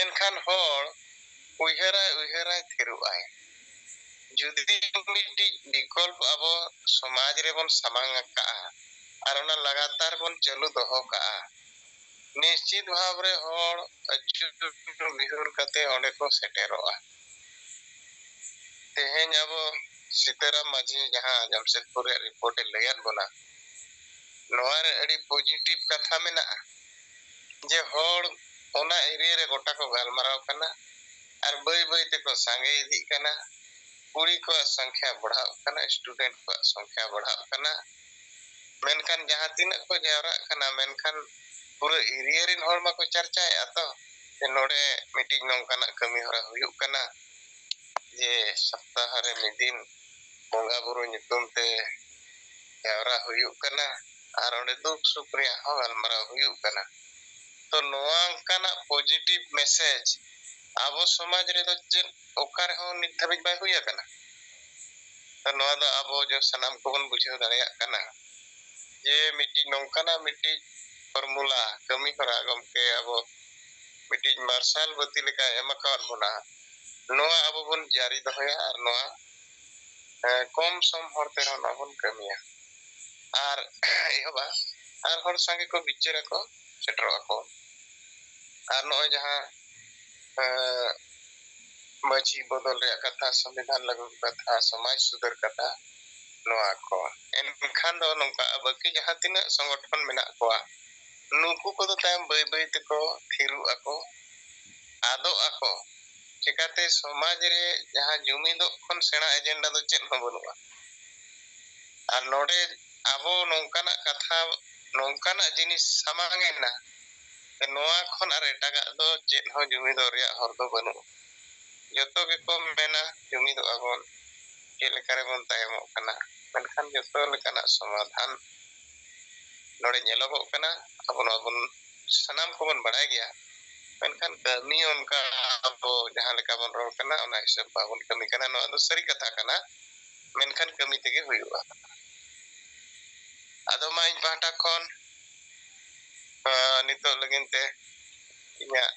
ᱮᱱᱠᱷᱟᱱ ᱦᱚᱲ ᱩᱭᱦᱟᱹᱨᱟᱭ, ᱩᱭᱦᱟᱹᱨᱟᱭ, ᱛᱷᱤᱨᱚᱜ ᱟᱭ᱾ ᱡᱩᱫᱤ ᱢᱤᱫᱴᱤᱡ ᱵᱤᱠᱚᱞᱯ ᱟᱵᱚ ᱥᱚᱢᱟᱡᱽ ᱨᱮᱵᱚᱱ ᱥᱟᱢᱟᱝ ᱟᱠᱟᱜᱼᱟ ᱟᱨ ᱚᱱᱟ ᱞᱟᱜᱟᱛᱟᱨ ᱵᱚᱱ ᱪᱟᱹᱞᱩ ᱫᱚᱦᱚ ᱠᱟᱜᱼᱟ, ᱱᱤᱥᱪᱤᱛ ᱵᱷᱟᱵᱽ ᱨᱮ ᱦᱚᱲ ᱟᱹᱪᱩᱨ ᱵᱤᱦᱩᱨ ᱠᱟᱛᱮ ᱚᱸᱰᱮ ᱠᱚ ᱥᱮᱴᱮᱨᱚᱜᱼᱟ᱾ ᱛᱮᱦᱮᱧ ᱟᱵᱚ ᱥᱤᱛᱟᱹᱨᱟᱢ ᱢᱟᱹᱡᱷᱤ ᱡᱟᱦᱟᱸ ᱡᱟᱢᱥᱮᱫᱽᱯᱩᱨ ᱨᱮᱭᱟᱜ ᱨᱤᱯᱳᱨᱴ ᱮ ᱞᱟᱹᱭᱟᱫ ᱵᱚᱱᱟ, ᱱᱚᱣᱟ ᱨᱮ ᱟᱹᱰᱤ ᱯᱚᱡᱤᱴᱤᱵᱷ ᱠᱟᱛᱷᱟ ᱢᱮᱱᱟᱜᱼᱟ ᱡᱮ ᱦᱚᱲ ᱚᱱᱟ ᱮᱨᱤᱭᱟ ᱨᱮ ᱜᱚᱴᱟ ᱠᱚ ᱜᱟᱞᱢᱟᱨᱟᱣ ᱠᱟᱱᱟ ᱟᱨ ᱵᱟᱹᱭ ᱵᱟᱹᱭ ᱛᱮᱠᱚ ᱥᱟᱸᱜᱮ ᱤᱫᱤᱜ ᱠᱟᱱᱟ᱾ ᱠᱩᱲᱤ ᱠᱚᱣᱟᱜ ᱥᱚᱝᱠᱷᱭᱟ ᱵᱟᱲᱦᱟᱜ ᱠᱟᱱᱟ, ᱥᱴᱩᱰᱮᱱᱴ ᱠᱚᱣᱟᱜ ᱥᱚᱝᱠᱷᱭᱟ ᱵᱟᱲᱦᱟᱜ ᱠᱟᱱᱟ᱾ ᱢᱮᱱᱠᱷᱟᱱ ᱡᱟᱦᱟᱸ ᱛᱤᱱᱟᱹᱜ ᱠᱚ ᱡᱟᱣᱨᱟᱜ ᱠᱟᱱᱟ, ᱢᱮᱱᱠᱷᱟᱱ ᱯᱩᱨᱟᱹ ᱮᱨᱤᱭᱟ ᱨᱮᱱ ᱦᱚᱲ ᱢᱟᱠᱚ ᱪᱟᱨᱪᱟᱭᱮᱫᱼᱟ ᱛᱚ, ᱡᱮ ᱱᱚᱰᱮ ᱢᱤᱫᱴᱤᱡ ᱱᱚᱝᱠᱟᱱᱟᱜ ᱠᱟᱹᱢᱤ ᱦᱚᱨᱟ ᱦᱩᱭᱩᱜ ᱠᱟᱱᱟ, ᱡᱮ ᱥᱚᱯᱛᱟᱦᱚ ᱨᱮ ᱢᱤᱫ ᱫᱤᱱ ᱵᱚᱸᱜᱟ ᱵᱩᱨᱩ ᱧᱩᱛᱩᱢ ᱛᱮ ᱡᱟᱣᱨᱟ ᱦᱩᱭᱩᱜ ᱠᱟᱱᱟ ᱟᱨ ᱚᱸᱰᱮ ᱫᱩᱠ ᱥᱩᱠ ᱨᱮᱭᱟᱜ ᱦᱚᱸ ᱜᱟᱞᱢᱟᱨᱟᱣ ᱦᱩᱭᱩᱜ ᱠᱟᱱᱟ᱾ ᱛᱚ ᱱᱚᱣᱟ ᱚᱱᱠᱟᱱᱟᱜ ᱯᱚᱡᱤᱴᱤᱵᱷ ᱢᱮᱥᱮᱡᱽ ᱟᱵᱚ ᱥᱚᱢᱟᱡᱽ ᱨᱮᱫᱚ ᱪᱮᱫ ᱚᱠᱟ ᱨᱮᱦᱚᱸ ᱱᱤᱛ ᱫᱷᱟᱹᱵᱤᱡ ᱵᱟᱭ ᱦᱩᱭ ᱟᱠᱟᱱᱟ᱾ ᱛᱚ ᱱᱚᱣᱟ ᱫᱚ ᱟᱵᱚ ᱡᱚ ᱥᱟᱱᱟᱢ ᱠᱚᱵᱚᱱ ᱵᱩᱡᱷᱟᱹᱣ ᱫᱟᱲᱮᱭᱟᱜ ᱠᱟᱱᱟ ᱡᱮ ᱢᱤᱫᱴᱤᱡ ᱱᱚᱝᱠᱟᱱᱟᱜ ᱢᱤᱫᱴᱤᱡ ᱯᱷᱚᱨᱢᱩᱞᱟ, ᱠᱟᱹᱢᱤ ᱦᱚᱨᱟ ᱜᱚᱢᱠᱮ ᱟᱵᱚ ᱢᱤᱫᱴᱤᱡ ᱢᱟᱨᱥᱟᱞ ᱵᱟᱹᱛᱤ ᱞᱮᱠᱟᱭ ᱮᱢ ᱟᱠᱟᱣᱟᱫ ᱵᱚᱱᱟ᱾ ᱱᱚᱣᱟ ᱟᱵᱚ ᱵᱚᱱ ᱡᱟᱹᱨᱤ ᱫᱚᱦᱚᱭᱟ ᱟᱨ ᱱᱚᱣᱟ, ᱮ, ᱠᱚᱢ ᱥᱚᱢ ᱦᱚᱲ ᱛᱮ ᱨᱮᱦᱚᱸ ᱱᱚᱣᱟ ᱵᱚᱱ ᱠᱟᱹᱢᱤᱭᱟ ᱟᱨ ᱮᱦᱚᱵᱟ ᱟᱨ ᱦᱚᱲ ᱥᱟᱸᱜᱮ ᱠᱚ ᱵᱤᱪᱟᱹᱨ ᱟᱠᱚ, ᱥᱮᱴᱮᱨᱚᱜ ᱟᱠᱚ᱾ ᱟᱨ ᱱᱚᱜᱼᱚᱭ ᱡᱟᱦᱟᱸ, ᱮ, ᱢᱟᱹᱡᱷᱤ ᱵᱚᱫᱚᱞ ᱨᱮᱭᱟᱜ ᱠᱟᱛᱷᱟ, ᱥᱚᱝᱵᱤᱫᱷᱟᱱ ᱞᱟᱹᱜᱩ ᱠᱟᱛᱷᱟ, ᱥᱚᱢᱟᱡᱽ ᱥᱩᱫᱷᱟᱹᱨ ᱠᱟᱛᱷᱟ, ᱱᱚᱣᱟ ᱠᱚ᱾ ᱮᱱᱠᱷᱟᱱ ᱫᱚ ᱱᱚᱝᱠᱟ ᱵᱟᱹᱠᱤ ᱡᱟᱦᱟᱸ ᱛᱤᱱᱟᱹᱜ ᱥᱚᱝᱜᱚᱴᱷᱚᱱ ᱢᱮᱱᱟᱜ ᱠᱚᱣᱟ, ᱱᱩᱠᱩ ᱠᱚᱫᱚ ᱛᱟᱭᱚᱢ ᱵᱟᱹᱭ ᱵᱟᱹᱭ ᱛᱮᱠᱚ ᱛᱷᱤᱨᱚᱜ ᱟᱠᱚ, ᱟᱫᱚᱜ ᱟᱠᱚ᱾ ᱪᱤᱠᱟᱹᱛᱮ ᱥᱚᱢᱟᱡᱽ ᱨᱮ ᱡᱟᱦᱟᱸ ᱡᱩᱢᱤᱫᱚᱜ ᱠᱷᱚᱱ ᱥᱮᱬᱟ ᱮᱡᱮᱱᱰᱟ ᱫᱚ ᱪᱮᱫ ᱦᱚᱸ ᱵᱟᱹᱱᱩᱜᱼᱟ᱾ ᱟᱨ ᱱᱚᱰᱮ ᱟᱵᱚ ᱱᱚᱝᱠᱟᱱᱟᱜ ᱠᱟᱛᱷᱟ, ᱱᱚᱝᱠᱟᱱᱟᱜ ᱡᱤᱱᱤᱥ ᱥᱟᱢᱟᱝ ᱮᱱᱟ, ᱱᱚᱣᱟ ᱠᱷᱚᱱ ᱟᱨ ᱮᱴᱟᱜᱟᱜ ᱫᱚ ᱪᱮᱫ ᱦᱚᱸ ᱡᱩᱢᱤᱫᱚᱜ ᱨᱮᱭᱟᱜ ᱦᱚᱨ ᱫᱚ ᱵᱟᱹᱱᱩᱜᱼᱟ᱾ ᱡᱚᱛᱚ ᱜᱮᱠᱚ ᱢᱮᱱᱟ ᱡᱩᱢᱤᱫᱚᱜᱼᱟ ᱵᱚᱱ, ᱪᱮᱫ ᱞᱮᱠᱟ ᱨᱮᱵᱚᱱ ᱛᱟᱭᱚᱢᱚᱜ ᱠᱟᱱᱟ, ᱢᱮᱱᱠᱷᱟᱱ ᱡᱚᱛᱚ ᱞᱮᱠᱟᱱᱟᱜ ᱥᱚᱢᱟᱫᱷᱟᱱ ᱱᱚᱰᱮ ᱧᱮᱞᱚᱜᱚᱜ ᱠᱟᱱᱟ᱾ ᱟᱵᱚ ᱱᱚᱣᱟ ᱵᱚᱱ ᱥᱟᱱᱟᱢ ᱠᱚᱵᱚᱱ ᱵᱟᱲᱟᱭ ᱜᱮᱭᱟ, ᱢᱮᱱᱠᱷᱟᱱ ᱠᱟᱹᱢᱤ ᱚᱱᱠᱟ ᱟᱵᱚ ᱡᱟᱦᱟᱸ ᱞᱮᱠᱟ ᱵᱚᱱ ᱨᱚᱲ ᱠᱟᱱᱟ, ᱚᱱᱟ ᱦᱤᱥᱟᱹᱵ ᱵᱟᱵᱚᱱ ᱠᱟᱹᱢᱤ ᱠᱟᱱᱟ᱾ ᱱᱚᱣᱟ ᱫᱚ ᱥᱟᱹᱨᱤ ᱠᱟᱛᱷᱟ ᱠᱟᱱᱟ, ᱢᱮᱱᱠᱷᱟᱱ ᱠᱟᱹᱢᱤ ᱛᱮᱜᱮ ᱦᱩᱭᱩᱜᱼᱟ᱾ ᱟᱫᱚ ᱢᱟ ᱤᱧ ᱯᱟᱦᱴᱟ ᱠᱷᱚᱱ ᱱᱤᱛᱚᱜ ᱞᱟᱹᱜᱤᱫ ᱛᱮ ᱤᱧᱟᱹᱜ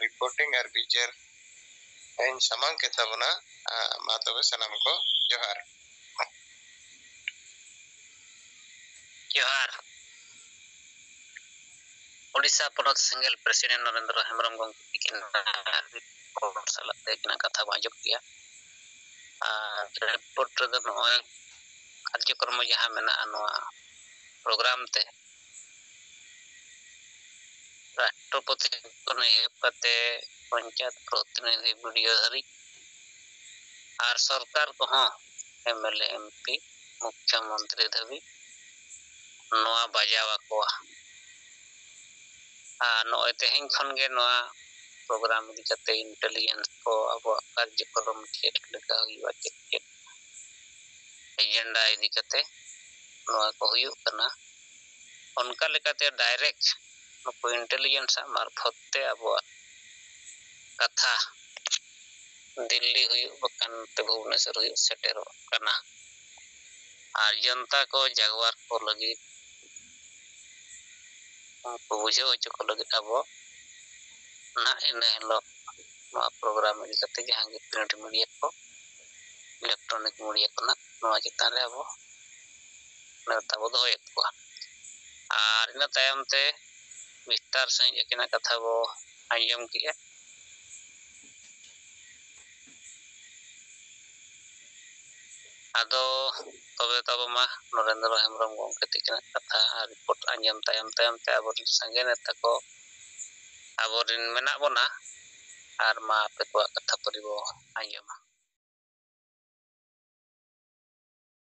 ᱨᱤᱯᱳᱨᱴᱤᱝ ᱟᱨ ᱵᱤᱪᱟᱹᱨ ᱤᱧ ᱥᱟᱢᱟᱝ ᱠᱮᱫ ᱛᱟᱵᱚᱱᱟ᱾ ᱢᱟ ᱛᱚᱵᱮ ᱥᱟᱱᱟᱢ ᱠᱚ ᱡᱚᱦᱟᱨ᱾ ᱡᱚᱦᱟᱨ᱾ ᱳᱰᱤᱥᱟ ᱯᱚᱱᱚᱛ ᱥᱮᱸᱜᱮᱞ ᱯᱨᱮᱥᱤᱰᱮᱱᱴ ᱱᱚᱨᱮᱱᱫᱨᱚ ᱦᱮᱢᱵᱨᱚᱢ ᱜᱚᱢᱠᱮ ᱛᱤᱠᱤᱱ ᱥᱟᱞᱟᱜ ᱛᱮ ᱟᱹᱠᱤᱱᱟᱜ ᱠᱟᱛᱷᱟ ᱵᱚᱱ ᱟᱸᱡᱚᱢ ᱠᱮᱜᱼᱟ᱾ ᱟᱨ ᱨᱤᱯᱳᱨᱴ ᱨᱮᱫᱚ ᱱᱚᱜᱼᱚᱭ ᱠᱟᱨᱡᱚᱠᱨᱚᱢ ᱡᱟᱦᱟᱸ ᱢᱮᱱᱟᱜᱼᱟ, ᱱᱚᱣᱟ ᱯᱨᱳᱜᱨᱟᱢ ᱛᱮ ᱨᱟᱥᱴᱨᱚᱯᱚᱛᱤ ᱠᱷᱚᱱ ᱮᱦᱚᱵ ᱠᱟᱛᱮ ᱯᱚᱧᱪᱟᱭᱮᱛ ᱯᱨᱚᱛᱤᱱᱤᱫᱷᱤ, ᱵᱤᱰᱤᱳ ᱫᱷᱟᱹᱨᱤᱡ ᱟᱨ ᱥᱚᱨᱠᱟᱨ ᱠᱚᱦᱚᱸ, ᱮᱢᱮᱞᱮ, ᱮᱢᱯᱤ, ᱢᱩᱠᱷᱭᱚᱢᱚᱱᱛᱨᱤ ᱫᱷᱟᱹᱵᱤᱡ ᱱᱚᱣᱟ ᱵᱟᱡᱟᱣ ᱟᱠᱚᱣᱟ᱾ ᱟᱨ ᱱᱚᱜᱼᱚᱭ ᱛᱮᱦᱮᱧ ᱠᱷᱚᱱ ᱜᱮ ᱱᱚᱣᱟ ᱯᱨᱳᱜᱨᱟᱢ ᱤᱫᱤ ᱠᱟᱛᱮ ᱤᱱᱴᱮᱞᱤᱡᱮᱱᱥ ᱠᱚ ᱟᱵᱚᱣᱟᱜ ᱠᱟᱨᱡᱚᱠᱨᱚᱢ ᱪᱮᱫ ᱞᱮᱠᱟ ᱦᱩᱭᱩᱜᱼᱟ, ᱪᱮᱫ ᱪᱮᱫ ᱮᱡᱮᱱᱰᱟ ᱤᱫᱤ ᱠᱟᱛᱮ ᱱᱚᱣᱟ ᱠᱚ ᱦᱩᱭᱩᱜ ᱠᱟᱱᱟ, ᱚᱱᱠᱟ ᱞᱮᱠᱟᱛᱮ ᱰᱟᱭᱨᱮᱠᱴ ᱱᱩᱠᱩ ᱤᱱᱴᱮᱞᱤᱡᱮᱱᱥ ᱟᱜ ᱢᱟᱨᱯᱷᱚᱛ ᱛᱮ ᱟᱵᱚᱣᱟᱜ ᱠᱟᱛᱷᱟ ᱫᱤᱞᱞᱤ ᱦᱩᱭᱩᱜ ᱵᱟᱠᱷᱟᱱ ᱛᱮ ᱵᱷᱩᱵᱽᱱᱮᱥᱚᱨ ᱦᱩᱭᱩᱜ ᱥᱮᱴᱮᱨᱚᱜ ᱠᱟᱱᱟ᱾ ᱟᱨ ᱡᱚᱱᱛᱟ ᱠᱚ ᱡᱟᱜᱽᱣᱟᱨ ᱠᱚ ᱞᱟᱹᱜᱤᱫ, ᱩᱱᱠᱩ ᱵᱩᱡᱷᱟᱹᱣ ᱦᱚᱪᱚ ᱠᱚ ᱞᱟᱹᱜᱤᱫ ᱟᱵᱚ ᱱᱟᱦᱟᱜ ᱤᱱᱟᱹ ᱦᱤᱞᱳᱜ ᱱᱚᱣᱟ ᱯᱨᱳᱜᱨᱟᱢ ᱤᱫᱤ ᱠᱟᱛᱮ ᱡᱟᱦᱟᱸ ᱜᱮ ᱯᱨᱤᱱᱴ ᱢᱤᱰᱤᱭᱟ ᱠᱚ, ᱤᱞᱮᱠᱴᱨᱚᱱᱤᱠ ᱢᱤᱰᱤᱭᱟ ᱠᱚ ᱱᱟᱦᱟᱜ ᱱᱚᱣᱟ ᱪᱮᱛᱟᱱ ᱨᱮ ᱟᱵᱚ ᱱᱮᱣᱛᱟ ᱵᱚ ᱫᱚᱦᱚᱭᱮᱫ ᱠᱚᱣᱟ᱾ ᱟᱨ ᱤᱱᱟᱹ ᱛᱟᱭᱚᱢ ᱛᱮ ᱵᱤᱥᱛᱟᱨ ᱥᱟᱺᱦᱤᱡ ᱟᱹᱠᱤᱱᱟᱜ ᱠᱟᱛᱷᱟ ᱵᱚ ᱟᱸᱡᱚᱢ ᱠᱮᱜᱼᱟ᱾ ᱟᱫᱚ ᱛᱚᱵᱮ ᱛᱟᱵᱚ ᱢᱟ ᱱᱚᱨᱮᱱᱫᱨᱚ ᱦᱮᱢᱵᱨᱚᱢ ᱜᱚᱢᱠᱮ ᱛᱤᱠᱤᱱᱟᱜ ᱠᱟᱛᱷᱟ ᱟᱨ ᱨᱤᱯᱳᱨᱴ ᱟᱸᱡᱚᱢ ᱛᱟᱭᱚᱢ ᱛᱟᱭᱚᱢ ᱛᱮ ᱟᱵᱚᱨᱮᱱ ᱥᱟᱸᱜᱮ ᱱᱮᱛᱟ ᱠᱚ ᱟᱵᱚᱨᱮᱱ ᱢᱮᱱᱟᱜ ᱵᱚᱱᱟ, ᱟᱨ ᱢᱟ ᱟᱯᱮ ᱠᱚᱣᱟᱜ ᱠᱟᱛᱷᱟ ᱯᱟᱹᱨᱤ ᱵᱚ ᱟᱸᱡᱚᱢᱟ᱾